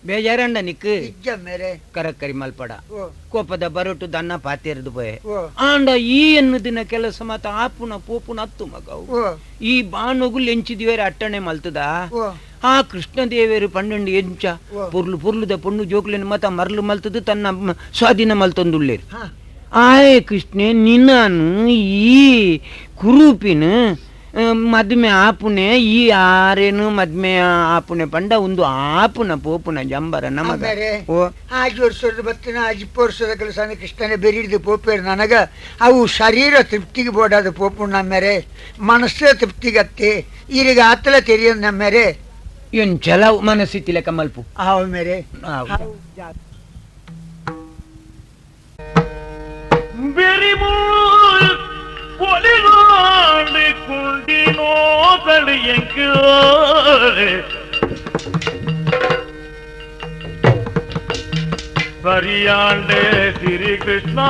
ಬೇಜಾರಂಡ ನಿಕ್ ಇಜ್ಜಮ್ಮೆರೆ ಕರಕರಿ ಮಲ್ಪಡ ಓ ಕೋಪದ ಬರೋಟು ದನ್ನ ಪಾತೇರ್ದು ಪೋಯೆ ಓ ಆಂಡ ಈ ಎನ್ನುದಿನ ಕೆಲಸ ಮಾತ ಆಪುನ ಪೋಪುನ ಅತ್ತು ಮಗ ಓ ಈ ಬಾಣುಗು ಲೆಂಚಿದಿವೇರು ಅಟ್ಟಣೆ ಮಲ್ತದ ಓ ಆ ಕೃಷ್ಣ ದೇವೇರು ಪನ್ನೊಂಡು ಎಂಚ ಓ. ಪೊರ್ಲು ಪೊರ್ಲುದ ಪೊಣ್ಣು ಜೋಕ್ಲೆನ್ ಮತ ಮರ್ಲು ಮಲ್ತದು ತನ್ನ ಸ್ವಾಧೀನ ಮಲ್ತೊಂದುಳ್ಳೇರು. ಹಾ ಆಯೆ ಕೃಷ್ಣೆ ನಿನ್ನನು ಈ ಕುರೂಪಿನ ಮದ್ಮೆ ಆಪುನೆ ಈ ಆರೇನು ಮದ್ಮೆ ಆಪುನೆ ಪಂಡ ಒಂದು ಆಪುನ ಪೋಪುನ ಜಂಬರ ನಮಗ. ಆಮೇಲೆ ಓ ಆಜಿ ವರ್ಷದ ಬತ್ತಿನ ಆಜಿ ವರ್ಷದ ಕೆಲಸ ಕೃಷ್ಣನೇ ಬೆರಿಡ್ದು ಪೋಪೇರು ನನಗ ಅವು ಶರೀರ ತೃಪ್ತಿಗೆ ಬೋಡಾದ ಪೋಪು ನಮ್ಮೆರೆ ಮನಸ್ಸು ತೃಪ್ತಿಗತ್ತೆ ಈರಿಗೆ ಆತಲ ತೆರಿಯ ನಮ್ಮೆರೆ ಎಂಚಲ ಮನಸ್ಸಿತ್ತಿಲ್ಲ ಕಮಲ್ಪು ಆವ ಮೇರೆ ಆವು. ಬೆರಿಮುಳ್ பொலிவாண்டு குண்டினோ தடியங்கு சரியாண்டே ஸ்ரீ கிருஷ்ணா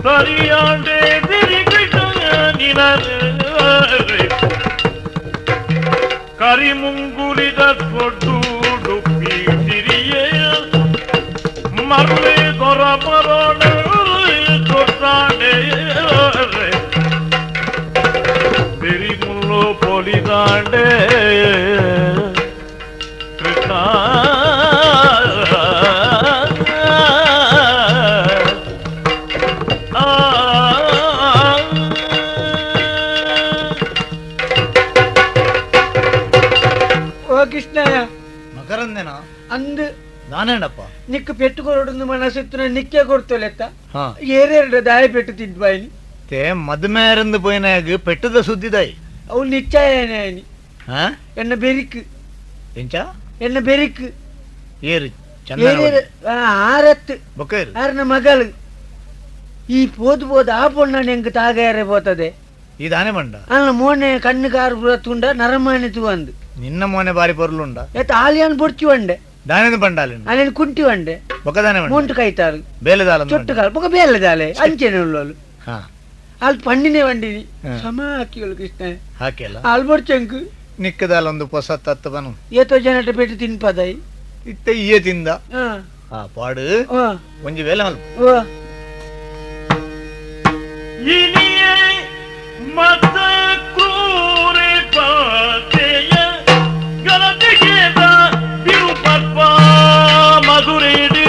சரியாண்டே ஸ்ரீ கிருஷ்ணா நிலர் கரி ಬರಿ ಮುಂಗುಲಿದ ತೊಡ್ಡು ಸಿರಿಯೇ ಮರುಳಿ ದೊರ ಮರಣ ತೊಟ್ಟಾಡೆ ಬೆರಿ ಮುಳ್ಳು ಪೊಲಿದಾಂಡೆ ಕೃಷ್ಣ ಮಕರಂದೇನಾ ಅಂದು ನಾನೇನಪ್ಪ ನಿಕ್ಕ ಪೆಟ್ಟು ಕೊರಡು ಮನಸ್ಸು ನಿಕ್ಕೆ ಕೊಡ್ತೋಲೆತ್ತ ಏರೆರಡು ದಾಯ ಪೆಟ್ಟು ತಿಂದು ತೇ ಮದುಮೇರಂದು ಪೋಯಿನಾಗ ಪೆಟ್ಟದ ಸುದ್ದಿದಾಯಿ ಅವು ನಿಶ್ಚಯನೇ ಎನ್ನ ಬೆರಿಕ್ ಎಂಚ ಎನ್ನ ಬೆರಿಕ್ ಏರು ಚಂದ ಆರತ್ತು ಬೊಕ್ಕೇರು ಆರನ ಮಗಳು ಈ ಪೋದು ಪೋದು ಆ ಪೊಣ್ಣನ ಎಂಕ್ ತಾಗೇರೆ ಪೋತದೆ ಈ ದಾನೆ ಬಂಡ ಅಲ್ಲ ಮೋನೆ ಕಣ್ಣು ಕಾರು ಪೂರ ತುಂಡ ನರಮಾನೆ ತೂವಂದು ನಿನ್ನ ಮೋನೆ ಬಾರಿ ಪೊರ್ಲುಂಡ ಏತ ಆಲಿಯಾನ್ ಬೊಡ್ಚಿ వంಡೆ ದಾನೆದ ಬಂಡಾಲಿ ಅಲ್ಲೇನು ಕುಂಟಿ వంಡೆ ಬೊಕ್ಕದಾನೆ ಬಂಡ ಮೋಂಟು ಕೈತಾರು ಬೇಲೆದಾಲ ಚೊಟ್ಟು ಕಾಲು ಬೊಕ್ಕ ಬೇಲೆದಾಲೆ ಅಂಚೆನೆ ಉಳ್ಳೋಲು ಹಾ ಅಲ್ಲಿ ಪಣ್ಣಿನೇ ವಂಡಿನಿ ಸಮ ಹಾಕಿಗಳು ಕೃಷ್ಣ ಹಾಕಿಲ್ಲ ಅಲ್ಲಿ ಬೊಡ್ಚಂಕು ನಿಕ್ಕದಾಲ ಒಂದು ಪೊಸ ತತ್ತು ಬನು ಏತೋ ಜನಟ ಪೆಟ್ಟು ತಿನ್ಪದಾಯಿ ಇತ್ತೆ ಇಯೇ ತಿಂದ ಆ ಪಾಡು ಒಂಜಿ ವೇಲೆ ಮಲ್ಪ ಇನಿಯೇ ಮತ ಕ್ರೂರೆ ಪಾತೆಯ ಗಲತೆಗೆದ ಬಿರುಪರ್ಪ ಮಧುರೆಡೆ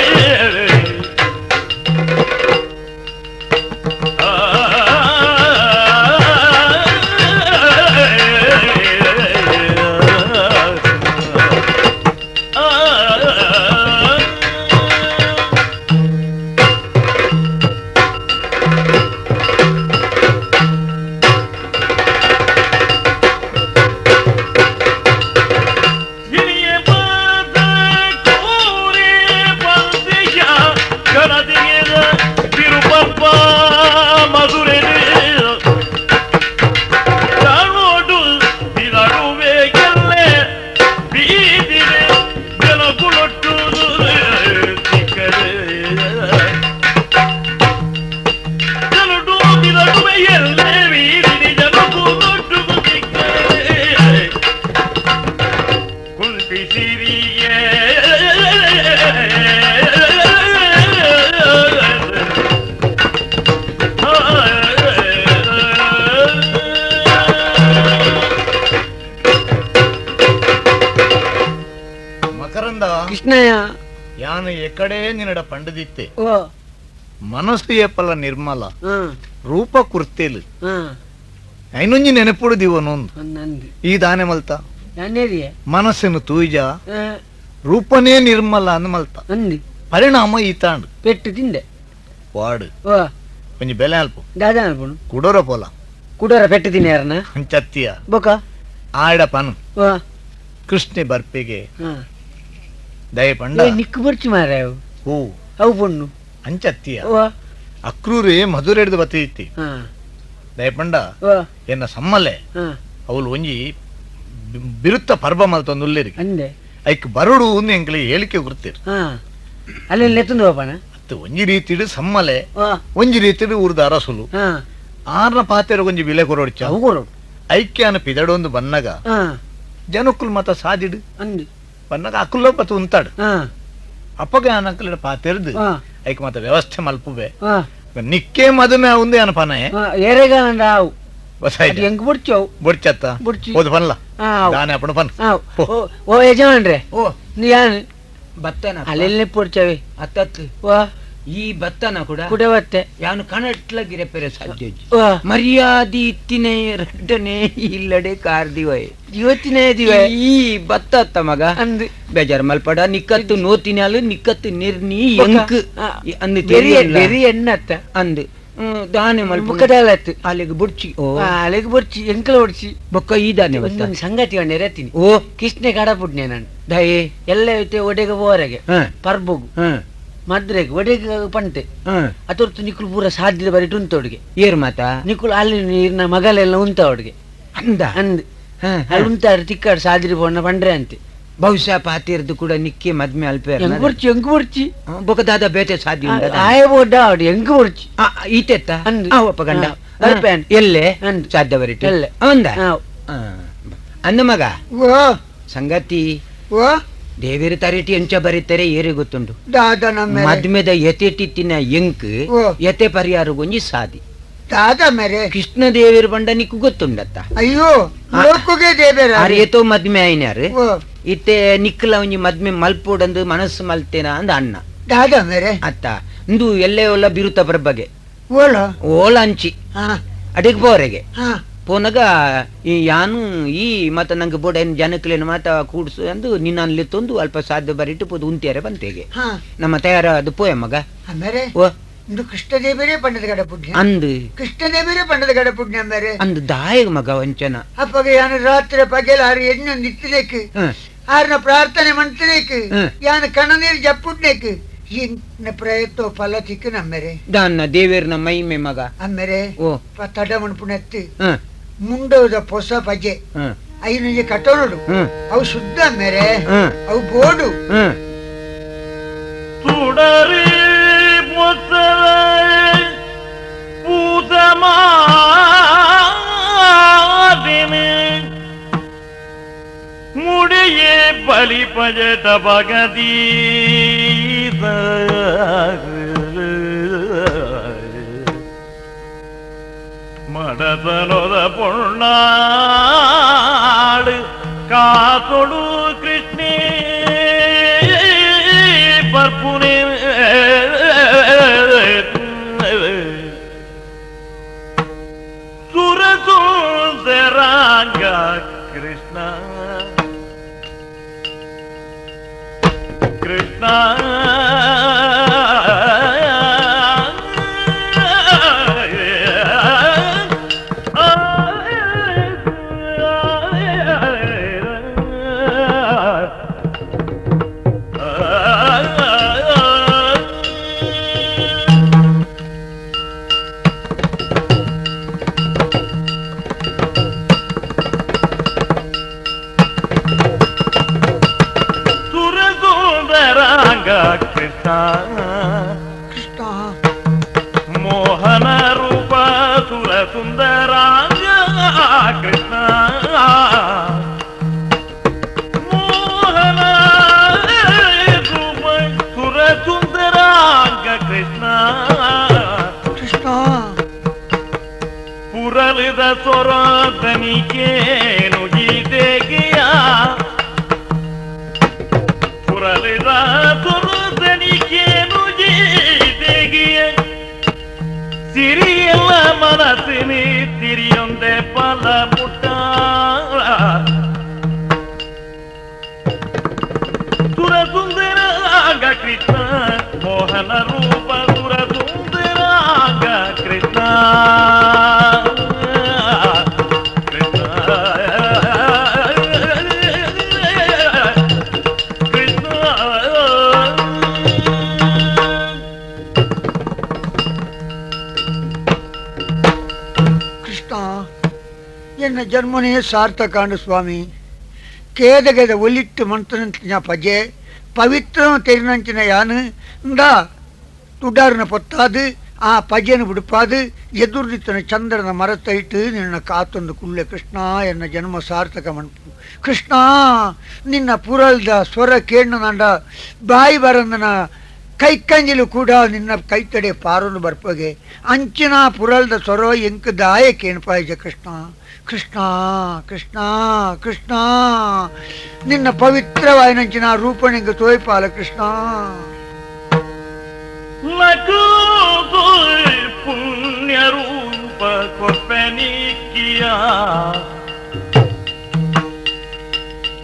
ಕೃಷ್ಣಯ್ಯ ಯಾನು ಎಕಡೆ ನಿನ್ನಡ ಪಂಡದಿತ್ತೆ ಮನಸ್ಸು ಏಪಲ್ಲ ನಿರ್ಮಲ ರೂಪ ಕುರ್ತೆಲು ಐನೊಂಜಿ ನೆನಪುಡು ದಿವನೊಂದು ಈ ದಾನೆ ಮಲ್ತ ಮನಸ್ಸನ್ನು ತೂಜ ರೂಪನೇ ನಿರ್ಮಲ ಅಂದ್ ಮಲ್ತ ಪರಿಣಾಮ ಈ ತಾಂಡು ಪೆಟ್ಟು ತಿಂದೆ ವಾಡು ಒಂಜಿ ಬೆಲೆ ಅಲ್ಪ ದಾದಾ ಅಲ್ಪುಣು ಕುಡೋರ ಪೋಲ ಕುಡೋರ ಪೆಟ್ಟು ತಿನ್ಯಾರನ ಚತ್ತಿಯ ಬೊಕ ಆಡ ಪನು ಕೃಷ್ಣೆ ಬರ್ಪಿಗೆ ದಯ ಪಂಡ ನಿಕ್ಕು ಬರ್ಚು ಮಾರಾಯ ಓ ಅವು ಪೊಣ್ಣು ಅಂಚತ್ತಿಯ ಅಕ್ರೂರೇ ಮಧುರೆಡ್ದು ಬತ್ತಿತ್ತಿ ದಯಪಂಡ ಎನ್ನ ಸಮ್ಮಲೆ ಅವಳು ಒಂಜಿ ಬಿರುತ್ತ ಪರ್ಬ ಮಲ್ತೊಂದು ಉಲ್ಲೇರಿ ಅಂದೆ ಐಕ್ ಬರುಡು ಒಂದು ಎಂಕ್ಲೆ ಹೇಳಿಕೆ ಗುರ್ತಿರು ಅಲ್ಲಿ ನೆತ್ತೊಂದು ಹೋಪಣ ಅತ್ತು ಒಂಜಿ ರೀತಿಡು ಸಮ್ಮಲೆ ಒಂಜಿ ರೀತಿಡು ಊರ್ದ ಅರಸುಲು ಆರ್ನ ಪಾತೆರ ಒಂಜಿ ಬಿಲೆ ಕೊರೊಡ್ಚ ಐಕ್ಯಾನ ಪಿದಡೊಂದು ಬನ್ನಗ ಜನಕ್ಕುಲ್ ಮತ ಸಾದಿಡು ಅಂದು ಬನ್ನಗ ಅಕುಲ್ಲ ಬತ್ತು ಉಂತಾಡು ಅಪ್ಪಗ ಅನಕಲ ಪಾತೆರ್ದು ಐಕ್ ಮತ ವ್ಯವಸ್ಥೆ ಮಲ್ಪುಬೆ ನಿಕ್ಕೆ ಮದುವೆ ಒಂದು ಏನಪನ ಏರೆಗಾಂಡ ಆವು ಹೆಂಗ್ ಬುಡ್ಚು ಬುಡ್ಚತ್ತ ಬುಡ್ಚಿ ಓದು ಪನ್ಲ ದಾನೆ ಅಪ್ಪಣ ಪನ್ ಓ ಯಜಮಾನ್ರೆ ಓ ಯಾನು ಬತ್ತನ ಅಲ್ಲೆಲ್ಲ ಪೊಡ್ಚವೆ ಅತ್ತತ್ತು ವಾ ಈ ಬತ್ತನ ಕೂಡ ಕುಡೆ ಬತ್ತೆ ಯಾನು ಕಣಟ್ಲ ಗಿರೆಪೆರೆ ಸಾಧ್ಯ ಮರ್ಯಾದಿ ಇತ್ತಿನೇ ರಡ್ಡನೆ ಇಲ್ಲಡೆ ಕಾರ್ದಿವಯ್ ಇವತ್ತಿನೇ ದಿವ ಈ ಬತ್ತ ಮಗ ಅಂದು ಬೇಜಾರ್ ಮಲ್ಪಡ ನಿಕ್ಕತ್ತು ನೋತಿನಾಲು ನಿಕ್ಕತ್ತು ನಿರ್ನಿ ಎಂಕ್ ಅಂದು ಬೆರಿ ಎಣ್ಣತ್ತ ಅಂದು ದಾನೆ ಮಲ್ಪಕದಾಲತ್ತು ಅಲ್ಲಿಗೆ ಬುಡ್ಚಿ ಓ ಅಲ್ಲಿಗೆ ಬುಡ್ಚಿ ಎಂಕಲ ಬುಡ್ಚಿ ಬೊಕ್ಕ ಈ ದಾನೆ ಒಂದೊಂದು ಸಂಗತಿ ನೆರತೀನಿ ಓ ಕೃಷ್ಣೆ ಕಡಪುಡ್ನೆ ನಾನು ದಯೆ ಎಲ್ಲ ಐತೆ ಒಡೆಗೆ ಬೋರೆಗೆ ಪರ್ಬೊಗು ಮದ್ರೆಗೆ ಒಡೆಗೆ ಪಂಟೆ ಅತೊರ್ತು ನಿಕ್ಕುಲು ಪೂರ ಸಾಧ್ಯದ ಬರಿ ಉಂತವಡಿಗೆ ಏರ್ ಮಾತಾ ನಿಕ್ಕುಲು ಅಲ್ಲಿ ನೀರಿನ ಮಗಲೆಲ್ಲ ಉಂತವಡಿಗೆ ಅಂದ ಅಂದ್ ಅಲ್ಲಿ ಉಂತಾಡು ತಿಕ್ಕಾಡು ಸಾದ್ರಿ ಪೋಣ ಪಂಡ್ರೆ ಅಂತೆ ಬಹುಶಃ ಪಾತಿರ್ದು ಕೂಡ ನಿಕ್ಕೆ ಮದ್ಮೆ ಅಲ್ಪ ಎಂಕ್ ಬುಡ್ಚಿ ಎಂಕ್ ಬುಡ್ಚಿ ಬೊಕ ದಾದ ಬೇತೆ ಸಾಧ್ಯ ಆಯ ಬೋಡ ಆಡು ಎಂಕ್ ಬುಡ್ಚಿ ಈತೆತ್ತ ಅಂದ್ ಒಪ್ಪ ಗಂಡ ಬರ್ಪೇನ್ ಎಲ್ಲೆ ಅಂದ್ ಸಾಧ್ಯ ಬರಿಟು ಎಲ್ಲೆ ಅಂದ ಅಂದ ಮಗ ಸಂಗತಿ ದೇವಿರ ತರಿಟಿ ಎಂಚ ಬರೀತಾರೆ ಏರಿ ಗೊತ್ತುಂಡು ಮದ್ಮೆದ ಎತೆಟಿತ್ತಿನ ಎಂಕ್ ಎತೆ ಪರಿಹಾರ ಗೊಂಜಿ ಸಾದಿ ಕೃಷ್ಣ ದೇವಿರ ಬಂಡ ನಿಕ್ಕು ಗೊತ್ತುಂಡತ್ತ ಅಯ್ಯೋ ಲೋಕುಗೆ ದೇವೇರ ಆರ್ ಏತೋ ಮದ್ಮೆ ಆಯ್ನಾರು ಇತ್ತೆ ನಿಕ್ಕಲ ಒಂಜಿ ಮದ್ಮೆ ಮಲ್ಪೋಡಂದು ಮನಸ್ಸು ಮಲ್ತೇನ ಅಂದ ಅಣ್ಣ ದಾದ ಮೇರೆ ಅತ್ತ ಇಂದು ಎಲ್ಲೇ ಒಲ್ಲ ಬಿರುತ ಬರಬಗೆ ಓಲ ಓಲ ಅಂಚಿ ಅಡಿಗೆ ಬೋರೆಗೆ ಪೋನಗ ಈ ಯಾನು ಈ ಮತ್ತ ನಂಗೆ ಬೋಡ ಏನು ಜನಕ್ಲೇನು ಮಾತ ಕೂಡ್ಸು ಅಂದು ನಿನ್ನ ತೊಂದು ಅಲ್ಪ ಸಾಧ್ಯ ಬರಿಟ್ಟು ಪೋದು ಉಂತಿಯಾರೆ ಬಂತೇಗೆ ನಮ್ಮ ತಯಾರ ಅದು ಪೋಯ ಮಗ ಓ ಇಂದು ಕೃಷ್ಣದೇವರೇ ಪಂಡದ ಗಡ ಪುಣ್ಯ ಅಂದು ಕೃಷ್ಣದೇವರೇ ಪಂಡದ ಗಡ ಪುಣ್ಯ ಮೇರೆ ಅಂದು ದಾಯಗ ಮಗ ವಂಚನ ಅಪ್ಪಗ ಯಾನು ರಾತ್ರಿ ಪಗೆಲ ಆರು ಎಣ್ಣೆ ನಿತ್ತಲೇಕು ಆರ್ನ ಪ್ರಾರ್ಥನೆ ಮಂತನೇಕು ಯಾನು ಕಣ್ಣನೀರು ಜಪ್ಪುಟ್ನೇಕು ಇನ್ನ ಪ್ರಯತ್ನ ಫಲ ತಿಕ್ಕು ನಮ್ಮೆರೆ ದಾನ್ನ ದೇವೇರ್ನ ಮೈಮೆ ಮಗ ಅಮ್ಮೆರೆ ಓ ತಡ ಮಣ್ಪುಣೆತ್ತು ಮುಂಡೋದ ಪೊಸ ಪಜೆ ಐನು ಕಟ್ಟೋನೋಡು ಅವು ಶುದ್ಧ ಮೇರೆ ಅವು ಬೋಡು ಸುಡರಿ ಮುಡಿಯೇ ಬಲಿ ಪಜಟ ಬಗದೀ ಮಡತನೊದ ಪೊಣ್ಣಾಡು ಕಾತೊಡು ಕೃಷ್ಣೇ ಪರ್ಪುನೇ ಸುರಸುಂದರಾಂಗ ಕೃಷ್ಣ ಕೃಷ್ಣ ಕೃಷ್ಣ ಕೃಷ್ಣ ಮೋಹನ ರೂಪ ಸುರ ಸುಂದರಾಂಗ ಕೃಷ್ಣ ಮೋಹನ ರೂಪ ಸುರ ಸುಂದರಾಂಗ ಕೃಷ್ಣ ಕೃಷ್ಣ ಪುರಲಿದ ಸ್ವರದನಿಕೇನು ಗೀತೆಗೆಯ ಪುರಲಿದ ಸುರದನಿಕೇನು ಗೀತೆಗೆಯ ಸಿರಿಯಲ್ಲ ಮನಸ್ಸಿನಿ ತಿರಿಯೊಂದೆ ಪಲ ಮುಟ್ಟ ಸುರಸುಂದರಾಂಗ ಕೃಷ್ಣ ಮೋಹನ ರೂಪ ಸುರಸುಂದರಾಂಗ ಕೃಷ್ಣ ಕೃಷ್ಣ ಎನ್ನ ಜನ್ಮನೇ ಸಾರ್ಥಕಾಂಡು ಸ್ವಾಮಿ ಕೇದಗದ ಒಲಿಟ್ಟು ಮಂತನಂಚಿನ ಪಜೆ ಪವಿತ್ರ ತೆರಿನಂಚಿನ ಯಾನು ಇಂದಾ ತುಡಾರನ ಪೊತ್ತಾದು ಆ ಪಜೆನ ಬಿಡುಪಾದು ಎದುರ್ದಿತ್ತನ ಚಂದ್ರನ ಮರತೈಟು ನಿನ್ನ ಕಾತೊಂದು ಕುಳ್ಳೆ ಕೃಷ್ಣ ಎನ್ನ ಜನ್ಮ ಸಾರ್ಥಕ ಮಣ್ಪು ಕೃಷ್ಣ ನಿನ್ನ ಪುರಲ್ದ ಸ್ವರ ಕೇಣ್ಣನಂಡ ಬಾಯಿ ಬರಂದನ ಕೈಕಂಜಿಲು ಕೂಡ ನಿನ್ನ ಕೈತಡೆ ಪಾರೊಂದು ಬರ್ಪಗೆ ಅಂಚಿನ ಪುರಲ್ದ ಸ್ವರ ಎಂಕ್ ದಾಯ ಕೇಣ್ಪಾಯಿಜ ಕೃಷ್ಣ ಕೃಷ್ಣ ಕೃಷ್ಣ ಕೃಷ್ಣ ನಿನ್ನ ಪವಿತ್ರವಾಯಿನಂಚಿನ ರೂಪಣಿಂಗ ತೋಯ್ಪಾಲ ಕೃಷ್ಣ ಪುಣ್ಯ ರೂಪ ಕೊಪ್ಪೆನಿಕ್ಕಿಯ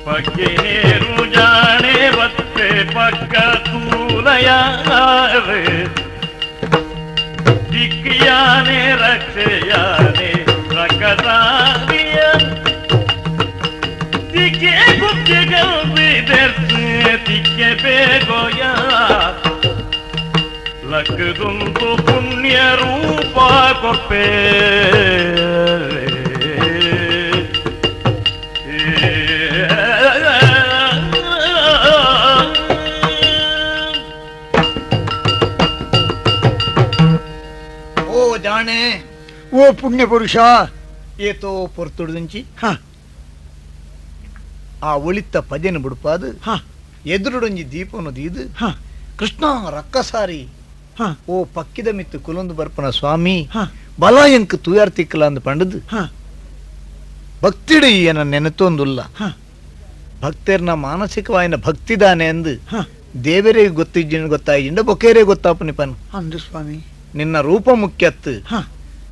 ಪಗ್ಗೇರು ಜಾಣೆ ಬತ್ತೆ ಪಕ್ಕ ತೂಲಯಾರೆ ದಿಕ್ಕಿಯಾನೆ ರಕ್ಷೆಯಾನೆ ರಕದಾರಿಯ ದಿಕ್ಕೆ ಗುಪ್ತಿಗಲ್ಬಿದೆರ್ಸೆ ದಿಕ್ಕೆ ಬೇಗೋಯ ಲಕ್ಕದೊಂದು ಪುಣ್ಯ ರೂಪ ಕೊಪ್ಪೆ ಓ ಜಾಣೆ ಓ ಪುಣ್ಯ ಪುರುಷ ಏತೋ ಪೊರ್ತುಡ್ದುಂಚಿ ಆ ಒಳಿತ್ತ ಪಜೆನ ಬುಡುಪಾದು ಎದುರುಡೊಂಜಿ ದೀಪನು ದೀದು ಕೃಷ್ಣ ರಕ್ಕಸಾರಿ ಓ ಪಕ್ಕಿದ ಮಿತ್ತು ಕುಲೊಂದು ಬರ್ಪನ ಸ್ವಾಮಿ ಬಲ ಎಂಕ್ ತೂಯಾರ್ ತಿಕ್ಕಲ ಅಂದ್ ಪಂಡದು ಭಕ್ತಿಡು ಏನ ನೆನತೊಂದುಲ್ಲ ಭಕ್ತರ್ನ ಮಾನಸಿಕವಾಯಿನ ಭಕ್ತಿದಾನೆ ಅಂದು ದೇವರೇ ಗೊತ್ತಿಜ್ಜಿನ ಗೊತ್ತಾಯಿಜಿಂಡ ಬೊಕೇರೇ ಗೊತ್ತಾಪನಿ ಪನ್ ಅಂದು ಸ್ವಾಮಿ ನಿನ್ನ ರೂಪ ಮುಖ್ಯತ್ತು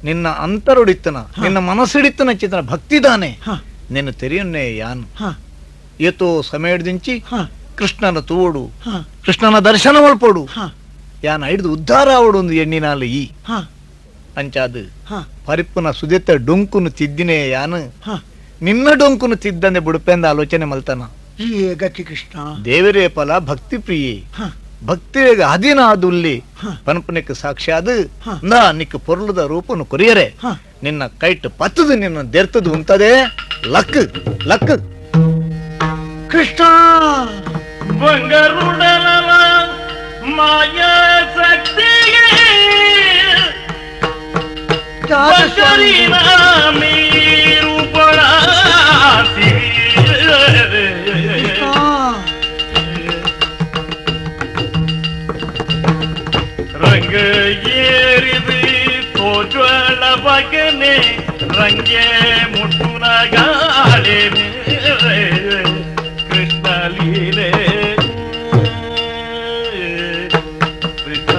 ನಿನ್ನ ಅಂತರುಡಿತ್ತನ ನಿನ್ನ ಮನಸ್ಸಿಡಿತ್ತನ ಚಿತನ ಭಕ್ತಿದಾನೆ ನಿನ್ನ ತೆರೆಯನ್ನೇ ಯಾನು ಏತೋ ಸಮಯದಿಂಚಿ ಕೃಷ್ಣನ ತೋಡು ಕೃಷ್ಣನ ದರ್ಶನ ಮಲ್ಪೋಡು ಯಾನ ಹಿಡಿದು ಉದ್ಧಾರ ಆವಡು ಒಂದು ಎಣ್ಣಿನಾಲು ಈ ಅಂಚಾದು ಪರಿಪ್ಪುನ ಸುದೆತ್ತ ಡೊಂಕುನು ತಿದ್ದಿನೇ ಯಾನು ನಿನ್ನ ಡೊಂಕುನು ತಿದ್ದಂದೆ ಬುಡುಪೆಂದ ಆಲೋಚನೆ ಮಲ್ತನ ಈ ಗತಿ ಕೃಷ್ಣ ದೇವರೇ ಫಲ ಭಕ್ತಿ ಪ್ರಿಯೆ ಭಕ್ತಿಗೆ ಅಧೀನ ಆದುಲ್ಲಿ ಪನ್ಪನಿಕ್ ಸಾಕ್ಷಾದ್ ನಾ ನಿಕ್ ಪೊರ್ಲದ ರೂಪನು ಕೊರಿಯರೆ ನಿನ್ನ ಕೈಟ್ ಪತ್ತದು ನಿನ್ನ ದೆರ್ತದು ಉಂತದೆ ಲಕ್ ಲಕ್ ಕೃಷ್ಣ ಬಂಗರುಡಲ ಮಾಯಾ ಶಕ್ತಿಗೆ ಬಂಗರಿನ ಮೀರು ರಂಗ ಏರಿದು ತೋಜ್ವಳ ಬಗನೆ ರಂಗೆ ಮುಟ್ಟುನ ಗಾಳಿ ಕೃಷ್ಣ ಲೀಲೆ ಕೃಷ್ಣ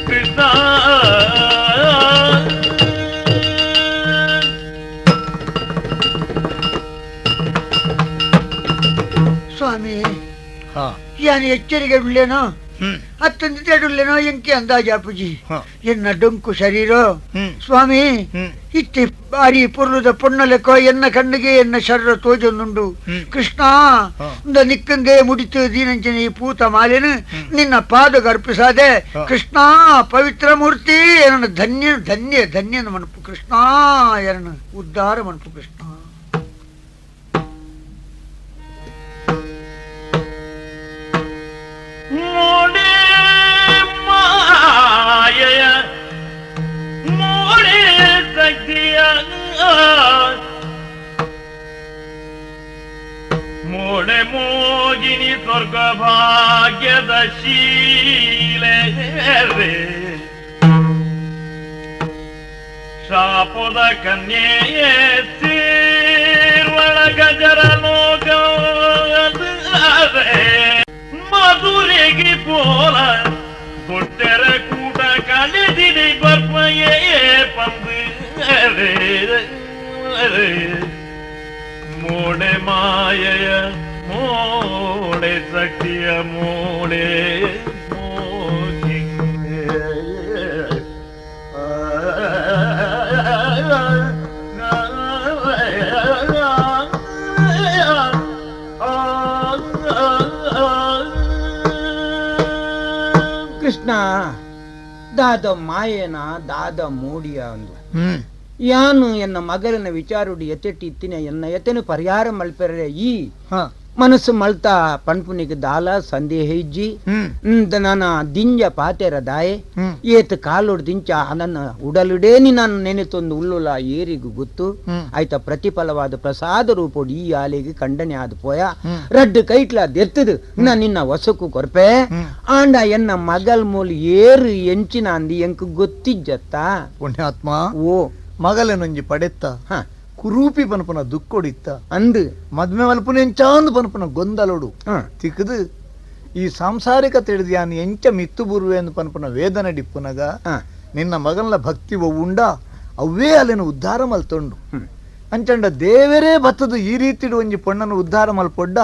ಕೃಷ್ಣ ಸ್ವಾಮಿ ಯಾನು ಎಚ್ಚರಿಕೆ ಉಳ್ಳೇನೋ ಅತ್ತಂದಿದ್ದೇಡುಳ್ಳೇನೋ ಎಂಕೆ ಅಂದಾಜು ಅಪ್ಪುಜಿ ಎನ್ನ ಡೊಂಕು ಶರೀರ ಸ್ವಾಮಿ ಇತ್ತೆ ಬಾರಿ ಪೊರ್ಲುದ ಪೊಣ್ಣಲೆಕ್ಕೋ ಎನ್ನ ಕಣ್ಣಿಗೆ ಎನ್ನ ಶರೀರ ತೋಜೊಂದುಂಡು ಕೃಷ್ಣ ನಿಕ್ಕಂದೇ ಮುಡಿತು ದೀನಂಚನೆ ಈ ಪೂತ ಮಾಲೆನು ನಿನ್ನ ಪಾದ ಗರ್ಪಿಸಾದೆ ಕೃಷ್ಣ ಪವಿತ್ರ ಮೂರ್ತಿ ಎನ್ನ ಧನ್ಯ ಧನ್ಯ ಧನ್ಯನ ಮನಪು ಕೃಷ್ಣ ಎನ್ನ ಉದ್ಧಾರ ಮನಪು ಕೃಷ್ಣ. ಮೋಡೆ ಮಾಯೆಯ ಮೋಡೆ ಶಕ್ತಿಯ ಮೋಡೆ ಮೋಗಿನಿ ಸ್ವರ್ಗ ಭಾಗ್ಯದ ಶೀಲೆ ಶಾಪದ ಕನ್ಯೆಯೇ ಸೀರ್ವಳ ಗಜರ ಲೋಕ ಮಧುರೆಗೆ ಪೋಲ ದೊಡ್ಡರ ಕೂಟ ಕಳೆದಿದೆ ಬರ್ಪಯೇ ಪಂದು ಮೋಡೆ ಮಾಯೆಯ ಮೋಡೆ ಶಕ್ತಿಯ ಮೋಡೆ ಕೃಷ್ಣ ದಾದ ಮಾಯೇನ ದಾದ ಮೋಡಿಯ ಅಂದು ಯಾನು ಎನ್ನ ಮಗರನ ವಿಚಾರುಡಿ ಎತ್ತೆಟ್ಟಿ ಇತ್ತಿನ ಎನ್ನ ಎತ್ತೆನು ಪರಿಹಾರ ಮಲ್ಪೆರೆ ಈ ಮನಸ್ಸು ಮಲ್ತ ಪಣ್ಪುನಿಗೆ ದಾಲ ಸಂದೇಹ ಇಜ್ಜಿ ನಾನ ದಿಂಜ ಪಾತೆರ ದಾಯೆ ಏತ್ ಕಾಲೋಡ್ ದಿಂಚ ನನ್ನ ಉಡಲುಡೇನಿ ನಾನು ನೆನೆತೊಂದು ಉಳ್ಳುಲ ಏರಿಗು ಗೊತ್ತು ಆಯ್ತ ಪ್ರತಿಫಲವಾದ ಪ್ರಸಾದ ರೂಪೋಡು ಈ ಆಲೆಗೆ ಖಂಡನೆ ಆದ ಪೋಯ ರಡ್ಡು ಕೈಟ್ಲ ದೆತ್ತದು ನಾ ನಿನ್ನ ವಸಕ್ಕು ಕೊರ್ಪೆ ಆಂಡ ಎನ್ನ ಮಗಲ್ ಮೂಲ ಏರು ಎಂಚಿನ ಅಂದಿ ಎಂಕ್ ಗೊತ್ತಿಜ್ಜತ್ತ ಪುಣ್ಯಾತ್ಮ ಓ ಮಗಲೆನೊಂಜಿ ಪಡೆತ್ತ ಕುರೂಪಿ ಪನ್ಪುನ ದುಕ್ಕೊಡಿತ್ತ ಅಂದು ಮದ್ಮೆ ಮಲ್ಪುನ ಎಂಚಾಂದು ಪನ್ಪುನ ಗೊಂದಲೋಡು ತಿಕ್ಕದು ಈ ಸಾಂಸಾರಿಕ ತಿಳಿದು ಯಾನ್ ಎಂಚ ಮಿತ್ತು ಬುರುವೆ ಎಂದು ಪನ್ಪುನ ವೇದನೆ ಡಿಪ್ಪುನಗ ನಿನ್ನ ಮಗನ ಭಕ್ತಿ ಒವ್ವುಂಡ ಅವೇ ಅಲ್ಲಿನ ಉದ್ಧಾರ ಮಲ್ತೊಂಡು ಅಂಚಂಡ ದೇವರೇ ಬತ್ತದು ಈ ರೀತಿಡು ಒಂಜಿ ಪೊಣ್ಣನು ಉದ್ಧಾರ ಮಲ್ಪೊಡ್ಡ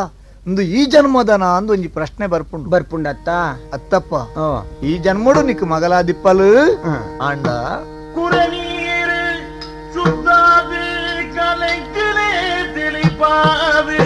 ಒಂದು ಈ ಜನ್ಮದನ ಅಂದು ಒಂಜಿ ಪ್ರಶ್ನೆ ಬರ್ಪುಂಡು ಬರ್ಪುಂಡತ್ತ ಅತ್ತಪ್ಪ ಈ ಜನ್ಮಡು ನಿಕ್ ಮಗಲಾದಿಪ್ಪಲು ಆಂಡ ಕುರನೀರು ಸುತ್ತಾದು ಕಲೆಕ್ಕಿலே தெளிப்பாது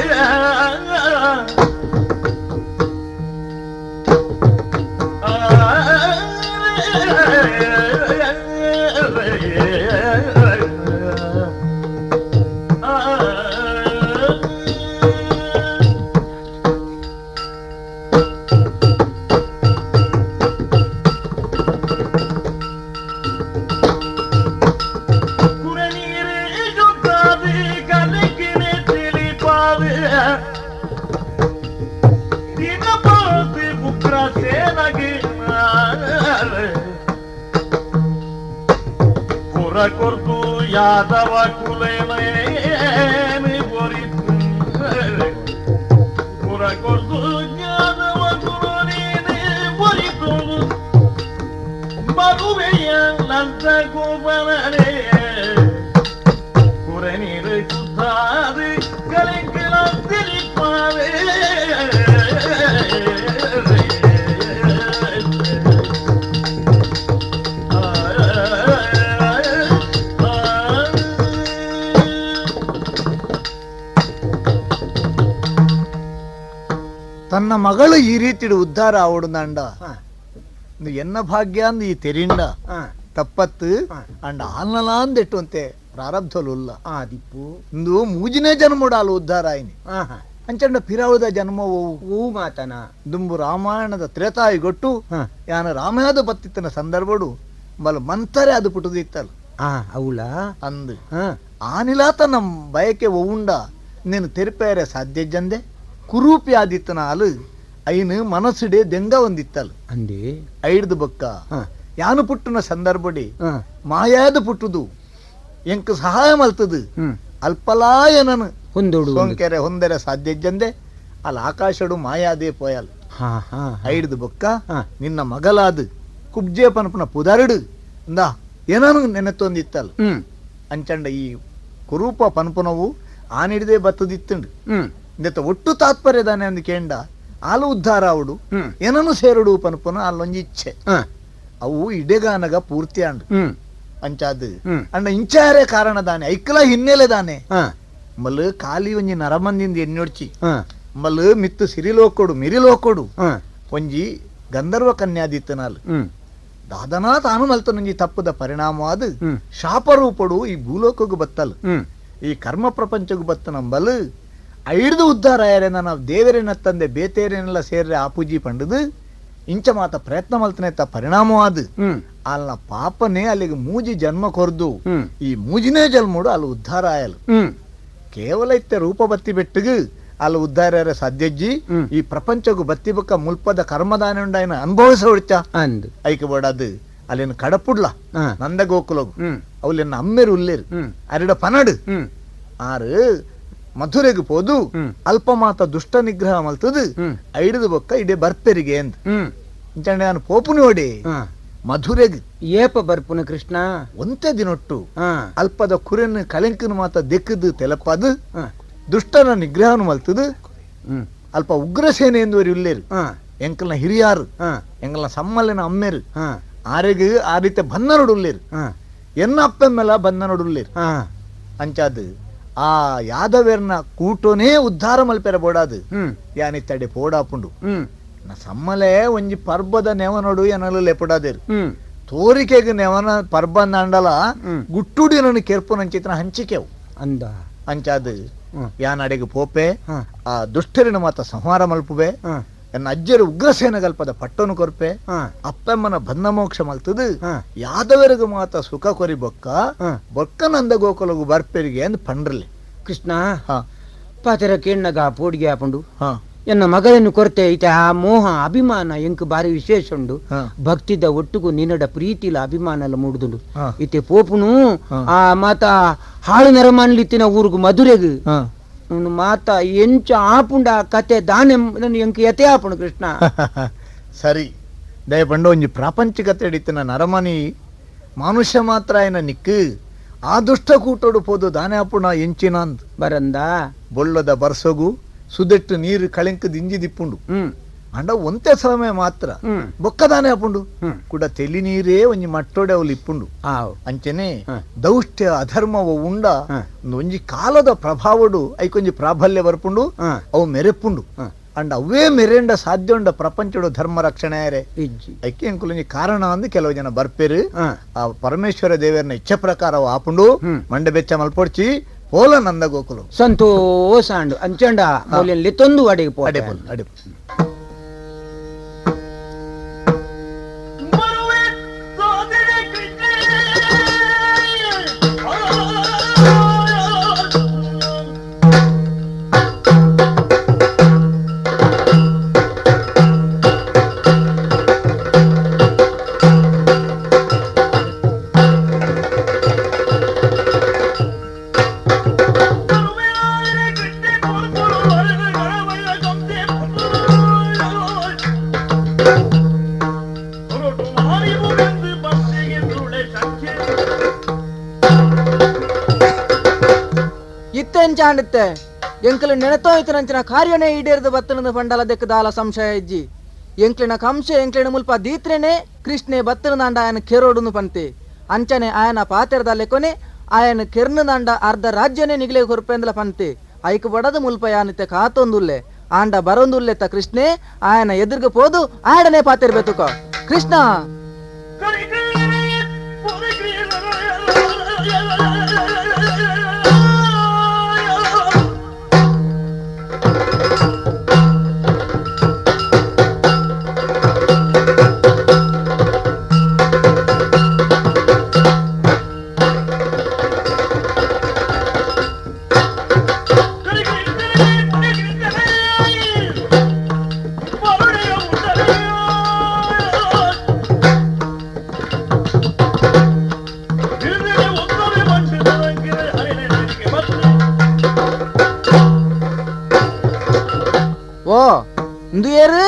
ಕುರ ಕೊರ್ದು ಯಾದವ ಕುಲೇನೇ ಒರಿತು ಕುರ ಕೊರ್ದು ಯಾದವ ಕುಲನೇನೆ ಒರಿತು ಮಗುವೆಯ ನಂದ ಗೋಪನನೇ ಕುರ ನೀರು ಕುತ್ತಾದು ಕಲೆಗಳ ತಿಳಿಪಾವೆ. ತನ್ನ ಮಗಳು ಈ ರೀತಿ ಉದ್ಧಾರ ಆವಡುಂದಾಂಡ ಎನ್ನ ಭಾಗ್ಯ ಅಂದ್ ಈ ತೆರಿಂಡ ತಪ್ಪತ್ತು ಅಂಡ ಆಲ್ನಲಾಂದೆಟ್ಟುವಂತೆ ಪ್ರಾರಬ್ಧಲುಲ್ಲ ಆದಿಪ್ಪು ಇಂದು ಮೂಜಿನೇ ಜನ್ಮಡಾಲು ಉದ್ಧಾರ ಆಯ್ನಿ ಅಂಚಂಡ ಪಿರಾವುದ ಜನ್ಮವು ಹೂ ಮಾತನ ದುಂಬು ರಾಮಾಯಣದ ತ್ರೇತಾಯಿ ಗೊಟ್ಟು ಯಾನ ರಾಮಾಯದ ಬತ್ತಿತ್ತನ ಸಂದರ್ಭಡು ಮಲ ಮಂತರೆ ಅದು ಪುಟದಿತ್ತಲ್ಲ ಅವಳ ಅಂದು ಆನಿಲಾತ ನಮ್ಮ ಬಯಕೆ ಒವುಂಡ ನೀನು ತೆರಿಪೇರೆ ಸಾಧ್ಯ ಜಂದೆ ಕುರೂಪಿ ಆದಿತ್ತನ ಅಲು ಐನು ಮನಸ್ಸುಡೆ ದೆಂಗ ಒಂದಿತ್ತಲ್ ಅಂದೆ ಐಡ್ದು ಬೊಕ್ಕ ಯಾನು ಪುಟ್ಟುನ ಸಂದರ್ಭಡಿ ಮಾಯಾದ ಪುಟ್ಟುದು ಎಂಕ್ ಸಹಾಯ ಮಲ್ತದು ಅಲ್ಪಲಾಯನನು ಹೊಂದೋಡು ಸೋಂಕೆರೆ ಹೊಂದರೆ ಸಾಧ್ಯ ಜಂದೆ ಅಲ್ಲಿ ಆಕಾಶಡು ಮಾಯಾದೇ ಪೋಯಲ್ ಐಡ್ದು ಬೊಕ್ಕ ನಿನ್ನ ಮಗಲಾದು ಕುಬ್ಜೆ ಪನಪುನ ಪುದರಡು ಇಂದಾ ಏನಾನು ನೆನೆತ್ತೊಂದಿತ್ತಲ್ ಅಂಚಂಡ ಈ ಕುರೂಪ ಪನ್ಪುನವು ಆನಿಡ್ದೆ ಬತ್ತದಿತ್ತುಂಡು ಇಂದೆತ್ತ ಒಟ್ಟು ತಾತ್ಪರ್ಯದಾನೆ ಅಂದ್ ಕೇಂಡ ಆಲು ಉದ್ಧಾರ ಅವಡು ಏನನು ಸೇರುಡು ಪನ್ಪುನ ಅಲ್ಲೊಂಜಿ ಇಚ್ಛೆ ಅವು ಇಡೆಗಾನಗ ಪೂರ್ತಿ ಅಂಡು ಅಂಚಾದು ಅಂಡ ಇಂಚಾರೆ ಕಾರಣ ದಾನೆ ಐಕ್ಲ ಹಿನ್ನೆಲೆ ದಾನೆ ಮಲ್ ಖಾಲಿ ಒಂಜಿ ನರಮಂದಿಂದ ಎನ್ನೊಡ್ಚಿ ಮಲ್ ಮಿತ್ತು ಸಿರಿಲೋಕೊಡು ಮಿರಿಲೋಕೊಡು ಒಂಜಿ ಗಂಧರ್ವ ಕನ್ಯಾದಿತ್ತನಾಲ್ ದಾದನಾ ತಾನು ಮಲ್ತನೊಂಜಿ ತಪ್ಪದ ಪರಿಣಾಮವಾದ ಶಾಪರೂಪಡು ಈ ಭೂಲೋಕಗೂ ಬತ್ತಲ್ ಈ ಕರ್ಮ ಪ್ರಪಂಚಗೂ ಬತ್ತ ನಂಬಲ್ ಐಡ್ದು ಉದ್ಧಾರ ಆಯರೆ ನಾನು ದೇವರೇನ ತಂದೆ ಬೇತೇರೇನೆಲ್ಲ ಸೇರ್ರೆ ಆಪೂಜಿ ಪಂಡದು ಇಂಚ ಮಾತ ಪ್ರಯತ್ನ ಮಲ್ತನೆತ್ತ ಪರಿಣಾಮವಾದ ಅಲ್ಲ ಪಾಪನೇ ಅಲ್ಲಿಗೆ ಮೂಜಿ ಜನ್ಮ ಕೊರ್ದು ಈ ಮೂಜಿನೇ ಜನ್ಮಡು ಅಲ್ಲಿ ಉದ್ಧಾರ ಆಯಲು ಕೇವಲ ಇತ್ತೆ ರೂಪ ಬತ್ತಿ ಬೆಟ್ಟಿಗೆ ಅಲ್ಲಿ ಉದ್ಧಾರ ಸಾಧ್ಯಜ್ಜಿ ಈ ಪ್ರಪಂಚಗೂ ಬತ್ತಿ ಬಕ್ಕ ಮುಲ್ಪದ ಕರ್ಮದಾನ ಉಂಡಾಯನ ಅನುಭವಿಸ ಹೊಡ್ಚ ಅಂದು ಐಕೆ ಬೇಡದು ಅಲ್ಲಿನ ಕಡಪುಡ್ಲ ನಂದ ಗೋಕುಲಗು ಅವಲಿನ ಅಮ್ಮೆರು ಉಲ್ಲೇರು ಅರಿಡ ಪನಡು ಆರು ಮಧುರೆಗೆ ಪೋದು ಅಲ್ಪ ಮಾತ ದುಷ್ಟ ನಿಗ್ರಹ ಮಲ್ತದು ಐಡದು ಬೊಕ್ಕ ಇಡೇ ಬರ್ಪೆರಿಗೆ ಅಂದ್ ಇಂಚಂಡೆ ನಾನು ಪೋಪು ನೋಡಿ ಮಧುರೆಗ್ ಏಪ ಬರ್ಪುನ ಕೃಷ್ಣ ಒಂತೆ ದಿನೊಟ್ಟು ಅಲ್ಪದ ಕುರೆನ್ ಕಲೆಂಕನ ಮಾತ ದೆಕ್ಕದು ತೆಲಪದು ದುಷ್ಟನ ನಿಗ್ರಹನು ಮಲ್ತದು ಅಲ್ಪ ಉಗ್ರಸೇನೆ ಎಂದುವರಿ ಉಲ್ಲೇರು ಎಂಕಲ್ನ ಹಿರಿಯಾರು ಎಂಕಲ್ನ ಸಮ್ಮಲ್ಲಿನ ಅಮ್ಮೆರು ಆರೆಗ್ ಆ ರೀತಿ ಬನ್ನನೋಡು ಉಲ್ಲೇರು ಎನ್ನ ಅಪ್ಪೆಮ್ಮೆಲ ಬನ್ನನೋಡು ಉಲ್ಲೇರು ಅಂಚಾದು ಆ ಯಾದವೇರ್ನ ಕೂಟೋನೇ ಉದ್ಧಾರ ಮಲ್ಪೆರ ಬೋಡಾದು ಯಾನಿ ತಡೆ ಪೋಡಾಪುಂಡು ನ ಸಮ್ಮಲೆ ಒಂಜಿ ಪರ್ಬದ ನೆವನೋಡು ಎನಲು ಲೆಪುಡಾದೇರು ತೋರಿಕೆಗೆ ನೆವನ ಪರ್ಬ ನಾಂಡಲ ಗುಟ್ಟುಡಿ ನನ್ನ ಕೆರ್ಪುನಂಚಿತನ ಹಂಚಿಕೆವು ಅಂದ ಅಂಚಾದು ಯಾನಡೆಗೆ ಪೋಪೆ ಆ ದುಷ್ಟರಿನ ಮಾತ ಸಂಹಾರ ಮಲ್ಪುವೆ ಎನ್ನ ಅಜ್ಜರು ಉಗ್ರಸೇನ ಗಲ್ಪದ ಪಟ್ಟನು ಕೊರ್ಪೆ ಅಪ್ಪಮ್ಮನ ಬಂಧ ಮೋಕ್ಷ ಮಲ್ತದು ಯಾದವರಿಗೂ ಮಾತ ಸುಖ ಕೊರಿ ಬೊಕ್ಕ ಬೊಕ್ಕ ನಂದ ಗೋಕುಲಗು ಬರ್ಪೆರಿಗೆ ಅಂದ್ ಪಂಡ್ರಲಿ ಕೃಷ್ಣ ಪಾತೆರ ಕೇಣ್ಣಗ ಪೋಡಿಗೆ ಆಪುಂಡು ಎನ್ನ ಮಗಳನ್ನು ಕೊರತೆ ಐತೆ ಆ ಮೋಹ ಅಭಿಮಾನ ಎಂಕ್ ಬಾರಿ ವಿಶೇಷ ಉಂಡು ಭಕ್ತಿದ ಒಟ್ಟುಗು ನಿನ್ನಡ ಪ್ರೀತಿಲ ಅಭಿಮಾನ ಎಲ್ಲ ಮೂಡುದುಂಡು ಇತ್ತೆ ಪೋಪುನು ಆ ಮಾತ ಹಾಳು ನರಮಾನ್ಲಿತ್ತಿನ ಊರುಗು ಮಧುರೆಗು ಮಾತ ಎಂಚ ಆಪುಂಡ ಕತೆ ದಾನೆ ಎಂಕ್ ಯತೆ ಆಪುಂಡು ಕೃಷ್ಣ. ಸರಿ ದಯಪಂಡು ಒಂಜಿ ಪ್ರಾಪಂಚಿಕತೆ ಹಿಡಿತಿನ ನರಮನಿ ಮನುಷ್ಯ ಮಾತ್ರ ಏನ ನಿಕ್ಕು ಆ ದುಷ್ಟ ಕೂಟೋಡು ಪೋದು ದಾನೆ ಆಪುಣ ಎಂಚಿನ ಬರಂದ ಬೊಳ್ಳದ ಬರ್ಸೊಗು ಸುದೆಟ್ಟು ನೀರು ಕಳೆಂಕು ದಿಂಜಿ ದಿಪ್ಪುಂಡು ಅಂಡ ಒಂತೆ ಸಮಯ ಮಾತ್ರ ಬೊಕ್ಕದಾನೆ ಆಪುಂಡು ಕೂಡ ತೆಲಿ ನೀರೇ ಒಂಜಿ ಮಟ್ಟೋಡೆ ಅವಳು ಇಪ್ಪುಂಡು ಅಂಚನೆ ದೌಷ್ಟ್ಯ ಅಧರ್ಮವ ಉಂಡ ಒಂಜಿ ಕಾಲದ ಪ್ರಭಾವಡು ಐಕೊಂಜಿ ಪ್ರಾಬಲ್ಯ ಬರ್ಪುಂಡು ಅವು ಮೆರೆಪುಂಡು ಅಂಡ ಅವೇ ಮೆರೆಂಡ ಸಾಧ್ಯ ಉಂಡ ಪ್ರಪಂಚಡು ಧರ್ಮ ರಕ್ಷಣೆ ಐಕೆ ಅಂಕುಲೊಂಜಿ ಕಾರಣ ಅಂದು ಕೆಲವು ಜನ ಬರ್ಪೇರು ಆ ಪರಮೇಶ್ವರ ದೇವರನ್ನ ಇಚ್ಛೆ ಪ್ರಕಾರ ಆಪುಂಡು ಮಂಡೆ ಬೆಚ್ಚ ಮಲ್ಪೊಡ್ಚಿ ಪೋಲ ನಂದ ಗೋಕುಲು ಸಂತೋಷ ಅಂಡು ಅಂಚಂಡ ಮೌಲ್ಯಲ್ಲಿ ತೊಂದು ಅಡಿಗೆ ಪೋ ಅಡೆ ಅಡೆ ಅಂಚಾಂಡುತ್ತೆ ಎಂಕಲು ನೆನತೋ ಇತನಂಚಿನ ಕಾರ್ಯನೇ ಈಡೇರಿದ ಬತ್ತನದ ಪಂಡಲ ದೆಕ್ಕದಾಲ ಸಂಶಯ ಇಜ್ಜಿ ಎಂಕ್ಲಿನ ಕಂಸೆ ಎಂಕ್ಲಿನ ಮುಲ್ಪ ದೀತ್ರೆನೆ ಕೃಷ್ಣೆ ಬತ್ತನದಾಂಡ ಆಯನ ಕೆರೋಡುನು ಪಂತೆ ಅಂಚನೆ ಆಯನ ಪಾತೆರದ ಲೆಕೊನೆ ಆಯನ ಕೆರ್ನದಾಂಡ ಅರ್ಧ ರಾಜ್ಯನೇ ನಿಗಲೆ ಕೊರ್ಪೆಂದಲ ಪಂತೆ ಐಕ್ ಬಡದ ಮುಲ್ಪ ಯಾನಿತೆ ಕಾತೊಂದುಲ್ಲೆ ಆಂಡ ಬರೊಂದುಲ್ಲೆತ್ತ ಕೃಷ್ಣೆ ಆಯನ ಎದುರ್ಗ ಪೋದು ಆಯಡನೆ ಪಾತೆರ್ಬೇತುಕ ಕೃಷ್ಣ ಓ ಇಂದು ಏರು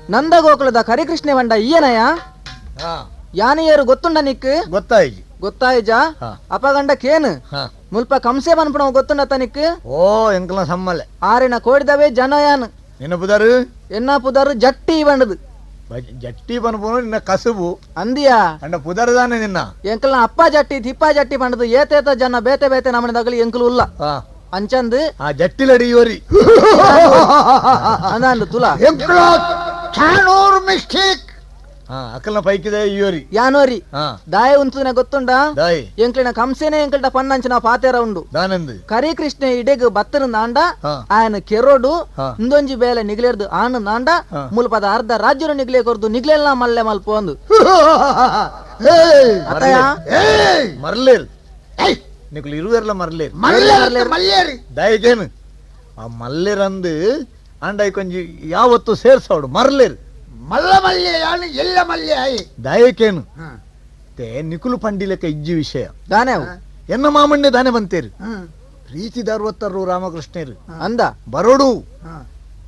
ನಂದ ಗೋಕುಲದ ಹರಿಕೃಷ್ಣ ವಂಡ ಈಯನಯ ಯಾನ ಏರು ಗೊತ್ತುಂಡ ನಿಕ್ ಗೊತ್ತಾಯಿ ಗೊತ್ತಾಯಿಜಾ ಅಪಗಂಡ ಕೇನು ಮುಲ್ಪ ಕಂಸೆ ಪನ್ಪಣ ಗೊತ್ತುಂಡ ತನಿಕ್ ಓ ಎಂಕಲ ಸಮ್ಮಲೆ ಆರಿನ ಕೋಡಿದವೇ ಜನ ಯಾನು ನಿನ್ನ ಪುದಾರು ಎನ್ನ ಪುದಾರು ಜಟ್ಟಿ ಬಂಡದು ಜಟ್ಟಿ ಪನ್ಪುನು ನಿನ್ನ ಕಸುಬು ಅಂದಿಯಾ ಅಂಡ ಪುದಾರು ನಿನ್ನ ಎಂಕಲ್ನ ಅಪ್ಪ ಜಟ್ಟಿ ತಿಪ್ಪ ಜಟ್ಟಿ ಬಂಡದು ಏತೇತ ಜನ ಬೇತೆ ಬೇತೆ ನಮ್ಮನೆ ಎಂಕಲು ಉಲ್ಲ ಅಂಚಂದು ಆ ಜಟ್ಟಿಲಡಿ ಯೋರಿ ಅಂದಾಂಡು ತುಲಾ ಚಾಣೂರ್ ಮಿಸ್ಟೇಕ್ ಅಕ್ಕಲ್ನ ಪೈಕಿದೆ ಇಯೋರಿ ಯಾನೋರಿ ದಾಯ ಉಂತುನ ಗೊತ್ತುಂಡ ದಾಯಿ ಎಂಕ್ಲಿನ ಕಂಸೇನೆ ಎಂಕಲ್ಟ ಪನ್ನಂಚಿನ ಪಾತೇರ ಉಂಡು ದಾನಂದು ಕರಿ ಕೃಷ್ಣ ಇಡೆಗ್ ಬತ್ತನ ನಾಂಡ ಆಯನ ಕೆರೋಡು ಇಂದೊಂಜಿ ಬೇಲೆ ನಿಗ್ಲೇರ್ದು ಆನು ನಾಂಡ ಮುಲ್ಪದ ಅರ್ಧ ರಾಜ್ಯನು ನಿಗ್ಲೇ ಕೊರ್ದು ನಿಗ್ಲೆಲ್ಲ ಮಲ್ಲೆ ಮಲ್ಪ ಒಂದು ಅತ್ತಯ್ಯ ಮರ್ಲೇರ್ ನಿಕ್ಲು ಇರುವೆರ್ಲ ಮರ್ಲೇರ್ ಮಲ್ಲೇರಿ ದಯಗೇನು ಆ ಮಲ್ಲೇರಂದು ಅಂಡೈ ಕೊಂಜಿ ಯಾವತ್ತು ಸೇರ್ಸೋಡು ಮರ್ಲೇರ್ ಮಲ್ಲ ಮಲ್ಲೆ ಯಾನು ಎಲ್ಲ ಮಲ್ಲೆ ಆಯಿ ದಯಕೇನು ತೇ ನಿಕುಲು ಪಂಡಿಲಕ ಇಜ್ಜಿ ವಿಷಯ ದಾನೆ ಎನ್ನ ಮಾಮಣ್ಣೆ ದಾನೆ ಬಂತೇರು ಪ್ರೀತಿ ದಾರ್ವತ್ತರು ರಾಮಕೃಷ್ಣರು ಅಂದ ಬರೋಡು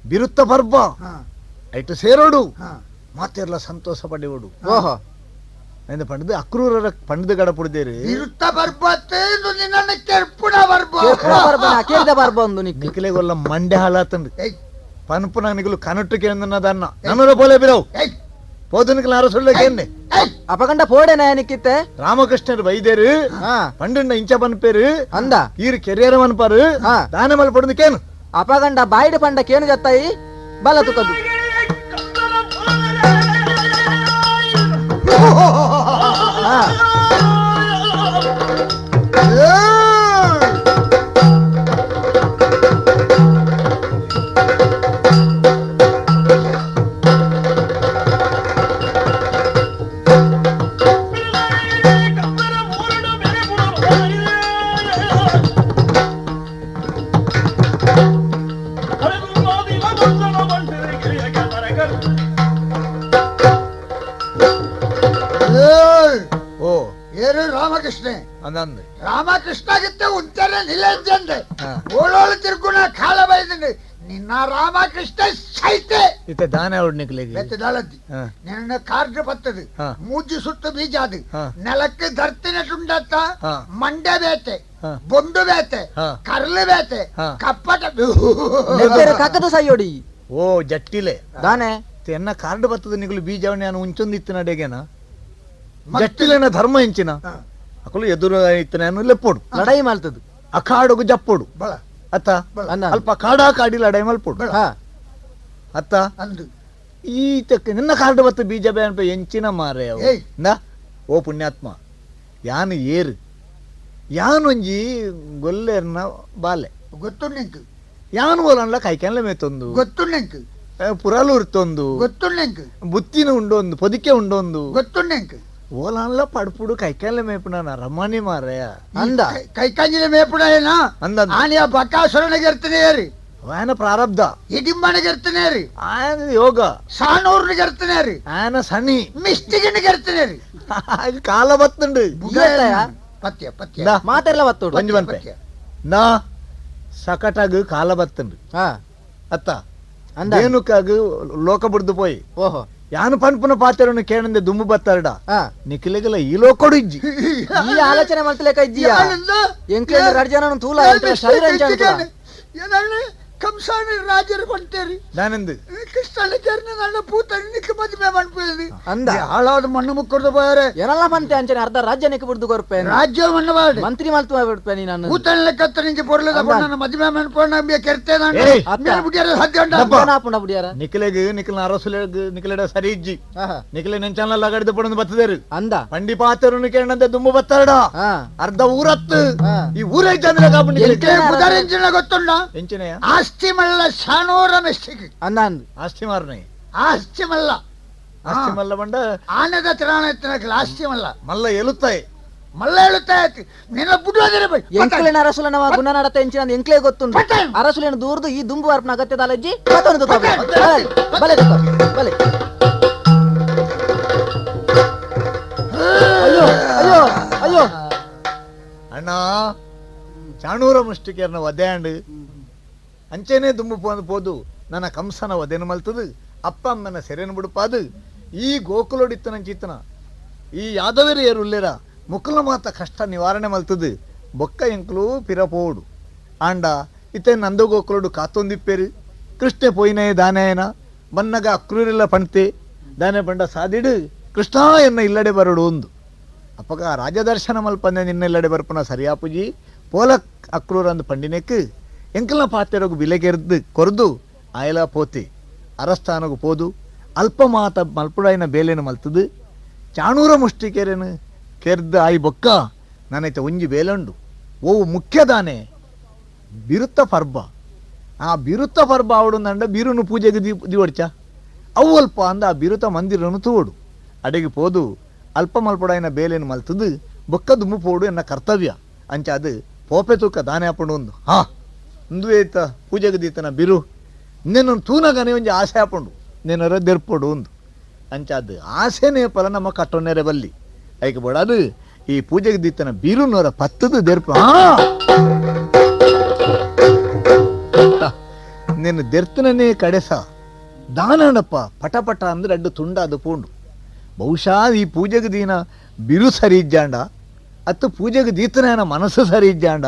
ಬಿರುತ್ತ ಪರ್ಬ ಐಟು ಸೇರೋಡು ಮಾತೆರ್ಲ ಸಂತೋಷ ಪಡೆಯೋಡು ಓಹೋ ಎಂದ ಪಂಡದು ಅಕ್ರೂರರ ಪಂಡದು ಗಡಪುಡಿದೇರು ಬಿರುತ್ತ ಪರ್ಬತ್ತೆ ನಿನ್ನ ಕೆರ್ಪುಣ ಪರ್ಬ ಕೇಳಿದ ಪರ್ಬ ಒಂದು ನಿಕ್ಲೆಗೊಲ್ಲ ಮಂಡೆ ಹಾಳಾತಂದು ಪನ್ಪುನ ನಿಕಲು ಕನಟ್ಟು ಕೇಂದನ್ನ ನನ್ನರ ಪೋಲೆ ಬಿರವು ಪೋದನಿಕಲು ಆರ ಸುಳ್ಳೆ ಕೇಂದೆ ಅಪಗಂಡ ಪೋಡೆ ನಾಯನಿಕ್ಕಿತ್ತೆ ರಾಮಕೃಷ್ಣರು ಬೈದೇರು ಪಂಡಣ್ಣ ಇಂಚ ಪನ್ಪೇರು ಅಂದ ಈರು ಕೆರಿಯರ ಮನ್ಪಾರು ದಾನೆ ಮಲ್ ಪಡದು ಕೇನು ಅಪಗಂಡ ಬಾಯಿಡು ಪಂಡ ಕೇನು ಜತ್ತಾಯಿ ಬಲ ತುಕದು ರಾಮಕೃಷ್ಣ ರಾಮಕೃಷ್ಣ ಉಂತಾರೆ ನಿಲ್ಲಂದೆ ಓಳೋಳು ತಿರ್ಗುಣ ಕಾಲ ಬೈದಂಡೆ ನಿನ್ನ ರಾಮಕೃಷ್ಣ ಸೈತೆ ಇತ್ತೆ ದಾನೆ ಅವಡ್ನಿಕ್ಲೆಗೆ ಬೆತ್ತದಾಳದ್ದಿ ನಿನ್ನ ಕಾರ್ಡ್ ಬತ್ತದು ಮೂಜಿ ಸುತ್ತು ಬೀಜ ಅದು ನೆಲಕ್ಕೆ ಧರ್ತಿನಟುಂಡತ್ತ ಮಂಡೆ ಬೇತೆ ಬೊಂಡು ಬೇತೆ ಕರ್ಲು ಬೇತೆ ಕಪ್ಪಟ ಕಕ್ಕದ ಸೈಯೋಡಿ ಓ ಜಟ್ಟಿಲೆ ದಾನೆ ಎನ್ನ ಕಾರ್ಡ್ ಬತ್ತದ ನಿಗುಲು ಬೀಜವನ್ನ ನಾನು ಉಂಚೊಂದಿತ್ತು ನಡೆಗೆನ ಜಟ್ಟಿಲೆನ ಧರ್ಮ ಇಂಚಿನ ಅಕಲು ಎದುರು ಇತ್ತನ ಲೆಪ್ಪೋಡು ಲಡಾಯಿ ಮಾಡ್ತದು ಅಖಾಡಗು ಜಪ್ಪೋಡು ಅತ್ತ ಅಲ್ಪ ಕಾಡ ಕಾಡಿ ಲಡಾಯಿ ಮಲ್ಪೋಡು ಅತ್ತ ಈ ನಿನ್ನ ಕಾರ್ಡ್ ಬತ್ತ ಬೀಜ ಬೇನ್ಪ ಎಂಚಿನ ಮಾರೆ ನಾ ಓ ಪುಣ್ಯಾತ್ಮ ಯಾನು ಏರು ಯಾನೊಂಜಿ ಗೊಲ್ಲೇರ್ನ ಬಾಲೆ ಗೊತ್ತು ಯಾನು ಓಲನ್ಲ ಕೈಕನ್ಲ ಮೇತೊಂದು ಗೊತ್ತು ಪುರಲು ಉರ್ತೊಂದು ಗೊತ್ತು ಬುತ್ತಿನ ಉಂಡೊಂದು ಪೊದಿಕೆ ಉಂಡೊಂದು ಗೊತ್ತು ಓಲಾನ್ಲ ಪಡ್ಪುಡು ಕೈಕಾಲ ಮೇಪುನ ರಮಾನಿ ಮಾರಯ ಅಂದ ಕೈಕಾಂಜಿನ ಮೇಪುಣ ಏನ ಅಂದ ಆನೆಯ ಬಕಾಸುರನಿಗೆ ಇರ್ತನೇ ರೀ ಆಯನ ಪ್ರಾರಬ್ಧ ಹಿಡಿಂಬನಿಗೆ ಇರ್ತನೇ ರೀ ಆಯನ ಯೋಗ ಸಾಣೂರ್ನಿಗೆ ಇರ್ತನೇ ರೀ ಆಯನ ಸನಿ ಮಿಸ್ಟಿಗನಿಗೆ ಇರ್ತನೇ ರೀ ಕಾಲ ಬತ್ತುಂಡು ಪತ್ಯ ಪತ್ಯ ಮಾತೆಲ್ಲ ಬತ್ತುಂಡು ಒಂಜಿ ಬನ್ಪೆ ನಾ ಸಕಟಾಗ ಕಾಲ ಬತ್ತುಂಡು ಅತ್ತ ರೇಣುಕಾಗ ಲೋಕ ಬಿಡ್ದು ಪೋಯಿ ಓಹೋ ಯಾನು ಪನ್ಪುನ ಪಾತ್ರನು ಕೇಣಂದೆ ದುಂಬು ಬತ್ತಾರಡ ನಿಖಿಲಗಲ ಈ ಲೋಕೊಡು ಇಜ್ಜಿ. ಈ ಆಲೋಚನೆ ಮಲ್ತಲೇಕ ಇಜ್ಜಿಯಾ? ಎಂಕ್ಲೇನ ರಡ್ ಜನ ತೂಲ ಎಂಕ್ಲ ಶರೀರ ಅಂಚ ಕಂಸಾನ ರಾಜರು ಕೊಡ್ತೇರಿ ನಾನೆಂದು ಕೃಷ್ಣನ ಚರಣ ನನ್ನ ಪೂತಣ್ಣಿಗೆ ಮದುವೆ ಮನ್ಪೇದಿ ಅಂದ ಹಾಳಾದ ಮಣ್ಣು ಮುಕ್ಕರ್ದು ಹೋಯಾರೆ. ಏನಲ್ಲ ಪಂತೆ ಅಂಚನೆ ಅರ್ಧ ರಾಜ್ಯ ನಿಕ್ಕ ಬಿಡ್ದು ಕೊರ್ಪೆ ರಾಜ್ಯ ಮಣ್ಣು ಮಾಡಿ ಮಂತ್ರಿ ಮಲ್ತು ಬಿಡ್ಪೆ ನೀ ನಾನು ಪೂತಣ್ಣ ಕತ್ತ ನಿಂಗೆ ಪೊರ್ಲದ ನನ್ನ ಮದುವೆ ಮನ್ಪೋಣ ಕೆರ್ತೆ ನಾನು ಏಯ್! ಮೇಲೆ ಬಿಟ್ಟಿಯಾರ ಸಾಧ್ಯ ಉಂಟಾ? ಆಪುಂಡ ಬಿಡಿಯಾರ ನಿಖಿಲೆಗ್ ನಿಖಿಲ್ನ ಅರಸುಲೆಗ್ ನಿಖಿಲೆಡ ಸರಿ ಇಜ್ಜಿ. ನಿಖಿಲೆ ನೆಂಚಲ್ಲ ಲಗಡಿದ ಪಡಂದು ಬತ್ತದೇರು ಅಂದ ಪಂಡಿ ಪಾತ್ರನು ಕೇಣಂದೆ ದುಂಬು ಬತ್ತಾರಡ ಅರ್ಧ ಊರತ್ತು ಈ ಊರೇ ಚಂದ್ರ ಕಾಪು ಎಂಟೇ ಬುಧರೆಂಚಿನ ಗೊತ್ತುಂಡ ಎಂಚಿನೆಯ ಆಸ್ತಿ ಮಲ್ಲ ಶಾನೂರ ಮೆಸ್ಟಿಕ್ ಅಂದ ಅಂದ್ ಆಸ್ತಿ ಮಾರನೆ ಆಸ್ತಿ ಮಲ್ಲ ಆಸ್ತಿ ಮಲ್ಲ ಬಂಡ ಆನದ ತ್ರಾಣ ಎತ್ತನಕಲ ಆಸ್ತಿ ಮಲ್ಲ ಮಲ್ಲ ಎಲುತ್ತಾಯಿ ಮಲ್ಲ ಹೇಳುತ್ತಾ ಆಯ್ತು ನಿನ್ನ ಬಿಡುವುದಿರ ಬೈ ಎಂಕ್ಲೆನ ಅರಸುಲನ ಗುಣ ನಡತ ಎಂಚಿನ ಎಂಕ್ಲೆ ಗೊತ್ತುಂಡು ಅರಸುಲೇನ ದೂರ್ದು ಈ ದುಂಬು ಅರ್ಪಣ ಅಗತ್ಯದ ಅಲಜ್ಜಿ ಮತ್ತೊಂದು ಬಲೆ ಬಲೆ ಅಯ್ಯೋ ಅಯ್ಯೋ ಅಯ್ಯೋ ಅಣ್ಣ ಚಾಣೂರ ಮುಷ್ಟಿಕೆಯರ್ನ ವದೆಯಾಂಡು ಅಂಚೆನೇ ದುಂಬು ಪೋದು ಪೋದು ನನ್ನ ಕಂಸನ ವದೆನು ಮಲ್ತದು ಅಪ್ಪ ಅಮ್ಮನ ಸೆರೆನು ಬಿಡುಪಾದು ಈ ಗೋಕುಲೋಡಿತ್ತನ ಚಿತ್ತನ ಈ ಯಾದವರ ಏರುಲ್ಲೇರ ಮುಕುಲ ಮಾತ ಕಷ್ಟ ನಿವಾರಣೆ ಮಲ್ತದು ಬೊಕ್ಕ ಎಂಕುಲು ಪಿರಪೋಡು ಆಂಡ ಇತ್ತೆ ನಂದ ಗೋಕುಲೋಡು ಕಾತೊಂದಿಪ್ಪೇರು ಕೃಷ್ಣೆ ಪೋಯಿನೇ ದಾನೇನ ಬನ್ನಗ ಅಕ್ರೂರೆಲ್ಲ ಪಣ್ತೆ ದಾನೆ ಪಂಡ ಸಾದಿಡು ಕೃಷ್ಣ ಎನ್ನ ಇಲ್ಲಡೆ ಬರಡು ಒಂದು ಅಪ್ಪಗ ರಾಜದರ್ಶನ ಮಲ್ಪಂದೆ ನಿನ್ನ ಇಲ್ಲಡೆ ಬರ್ಪುನ ಸರಿಯಾಪುಜಿ ಪೋಲಕ್ ಅಕ್ರೂರಂದು ಪಂಡಿನೆಕ್ ಎಂಕಲ್ನ ಪಾತೆರಗು ಬಿಲೆಗೆರ್ದು ಕೊರ್ದು ಆಯಲ ಪೋತೆ ಅರಸ್ಥಾನಗು ಪೋದು ಅಲ್ಪ ಮಾತ ಮಲ್ಪುಡಾಯಿನ ಬೇಲೆನು ಮಲ್ತದು ಚಾಣೂರ ಮುಷ್ಟಿಕೆರೆನು ಕೆರ್ದು ಆಯಿ ಬೊಕ್ಕ ನಾನೈತೆ ಒಂಜಿ ಬೇಲಂಡು ಓವು ಮುಖ್ಯದಾನೆ ಬಿರುತ್ತ ಪರ್ಬ ಆ ಬಿರುತ್ತ ಪರ್ಬ ಆವಡು ಬಿರುನು ಪೂಜೆಗೆ ದಿವಡ್ಚ ಅವು ಅಲ್ಪ ಅಂದ ಆ ಬಿರುತ ಮಂದಿರನು ತೂವಡು ಅಡೆಗೆ ಪೋದು ಅಲ್ಪ ಮಲ್ಪಡಾಯಿನ ಬೇಲೆನು ಮಲ್ತದು ಬೊಕ್ಕ ದುಮ್ಮು ಪೋಡು ಎನ್ನ ಕರ್ತವ್ಯ ಅಂಚ ಅದು ಪೋಪೆ ತೂಕ ದಾನೆ ಆಪುಂಡು ಒಂದು ಹಾ ಇಂದು ಏತ ಪೂಜೆಗೆ ದೀತನ ಬಿರು ನಿನ್ನ ತೂನಗನೆ ಒಂಜಿ ಆಸೆ ಆಪುಂಡು ನಿನ್ನರ ದೆರ್ಪೊಡು ಒಂದು ಅಂಚ ಅದು ಆಸೆನೇ ಫಲ ನಮ್ಮ ಕಟ್ಟೊನ್ನೆರೆ ಬಲ್ಲಿ ಐಕೆ ಬೋಡದು ಈ ಪೂಜೆಗೆ ದೀತನ ಬಿರುನೋರ ಪತ್ತದು ದೆರ್ಪು ನಿನ್ನ ದೆರ್ತನೇ ಕಡೆಸ ದಾನಣಪ್ಪ ಪಟ ಪಟ ಅಂದ್ರೆ ಅಡ್ಡು ತುಂಡ ಅದು ಪೂಂಡು ಬಹುಶಃ ಈ ಪೂಜೆಗೆ ದೀನ ಬಿರು ಸರಿ ಇಜ್ಜಾಂಡ ಅತ್ತು ಪೂಜೆಗೆ ದೀತನ ಮನಸ್ಸು ಸರಿ ಇಜ್ಜಾಂಡ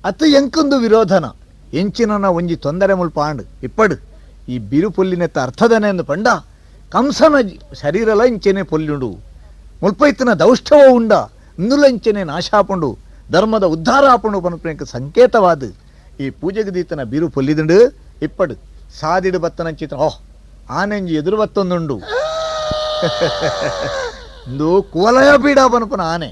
ಅತ್ತು ಎಂಕೊಂದು ವಿರೋಧನ ಎಂಚಿನ ಒಂಜಿ ತೊಂದರೆ ಮುಲ್ಪ ಆಂಡು ಇಪ್ಪಡು ಈ ಬಿರು ಪೊಲ್ಲಿನೆತ್ತ ಅರ್ಥದನೆ ಎಂದು ಪಂಡ ಕಂಸನ ಶರೀರಲ ಇಂಚೆನೆ ಪೊಲ್ಲಿಂಡು ಮುಲ್ಪ ಇತ್ತನ ದೌಷ್ಠವ ಉಂಡ ಇಂದುಲ ಇಂಚೆನೆ ನಾಶಾಪುಂಡು ಧರ್ಮದ ಉದ್ಧಾರ ಆಪುಂಡು ಪನ್ಪುನ ಸಂಕೇತವಾದ ಈ ಪೂಜೆಗೆ ದೀತನ ಬಿರು ಪೊಲ್ಲಿದುಂಡು ಇಪ್ಪಡು ಸಾದಿಡು ಬತ್ತನ ಚಿತ್ರ ಓಹ್ ಆನೆಂಜಿ ಎದುರು ಬತ್ತೊಂದುಂಡು ಇಂದು ಕುವಲಯ ಪೀಡ ಪನ್ಪುನ ಆನೆ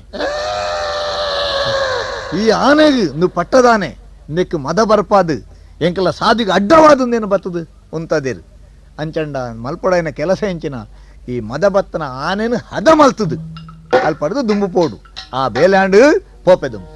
ಈ ಆನೆಗೆ ಇಂದು ಪಟ್ಟದಾನೆ ಇಂದಕ್ಕೆ ಮದ ಬರ್ಪಾದು ಎಂಕಲ ಸಾದಿಗೆ ಅಡ್ಡವಾದಂದೇನು ಬತ್ತದು ಉಂತದೇರು ಅಂಚಂಡ ಮಲ್ಪಡೈನ ಕೆಲಸ ಎಂಚಿನ ಈ ಮದ ಬತ್ತನ ಆನೆನು ಹದ ಮಲ್ತದು ಅಲ್ಲಿ ಪಡೆದು ದುಂಬು ಪೋಡು ಆ ಬೇಲ್ಯಾಂಡು ಪೋಪೆ ದುಂಬು.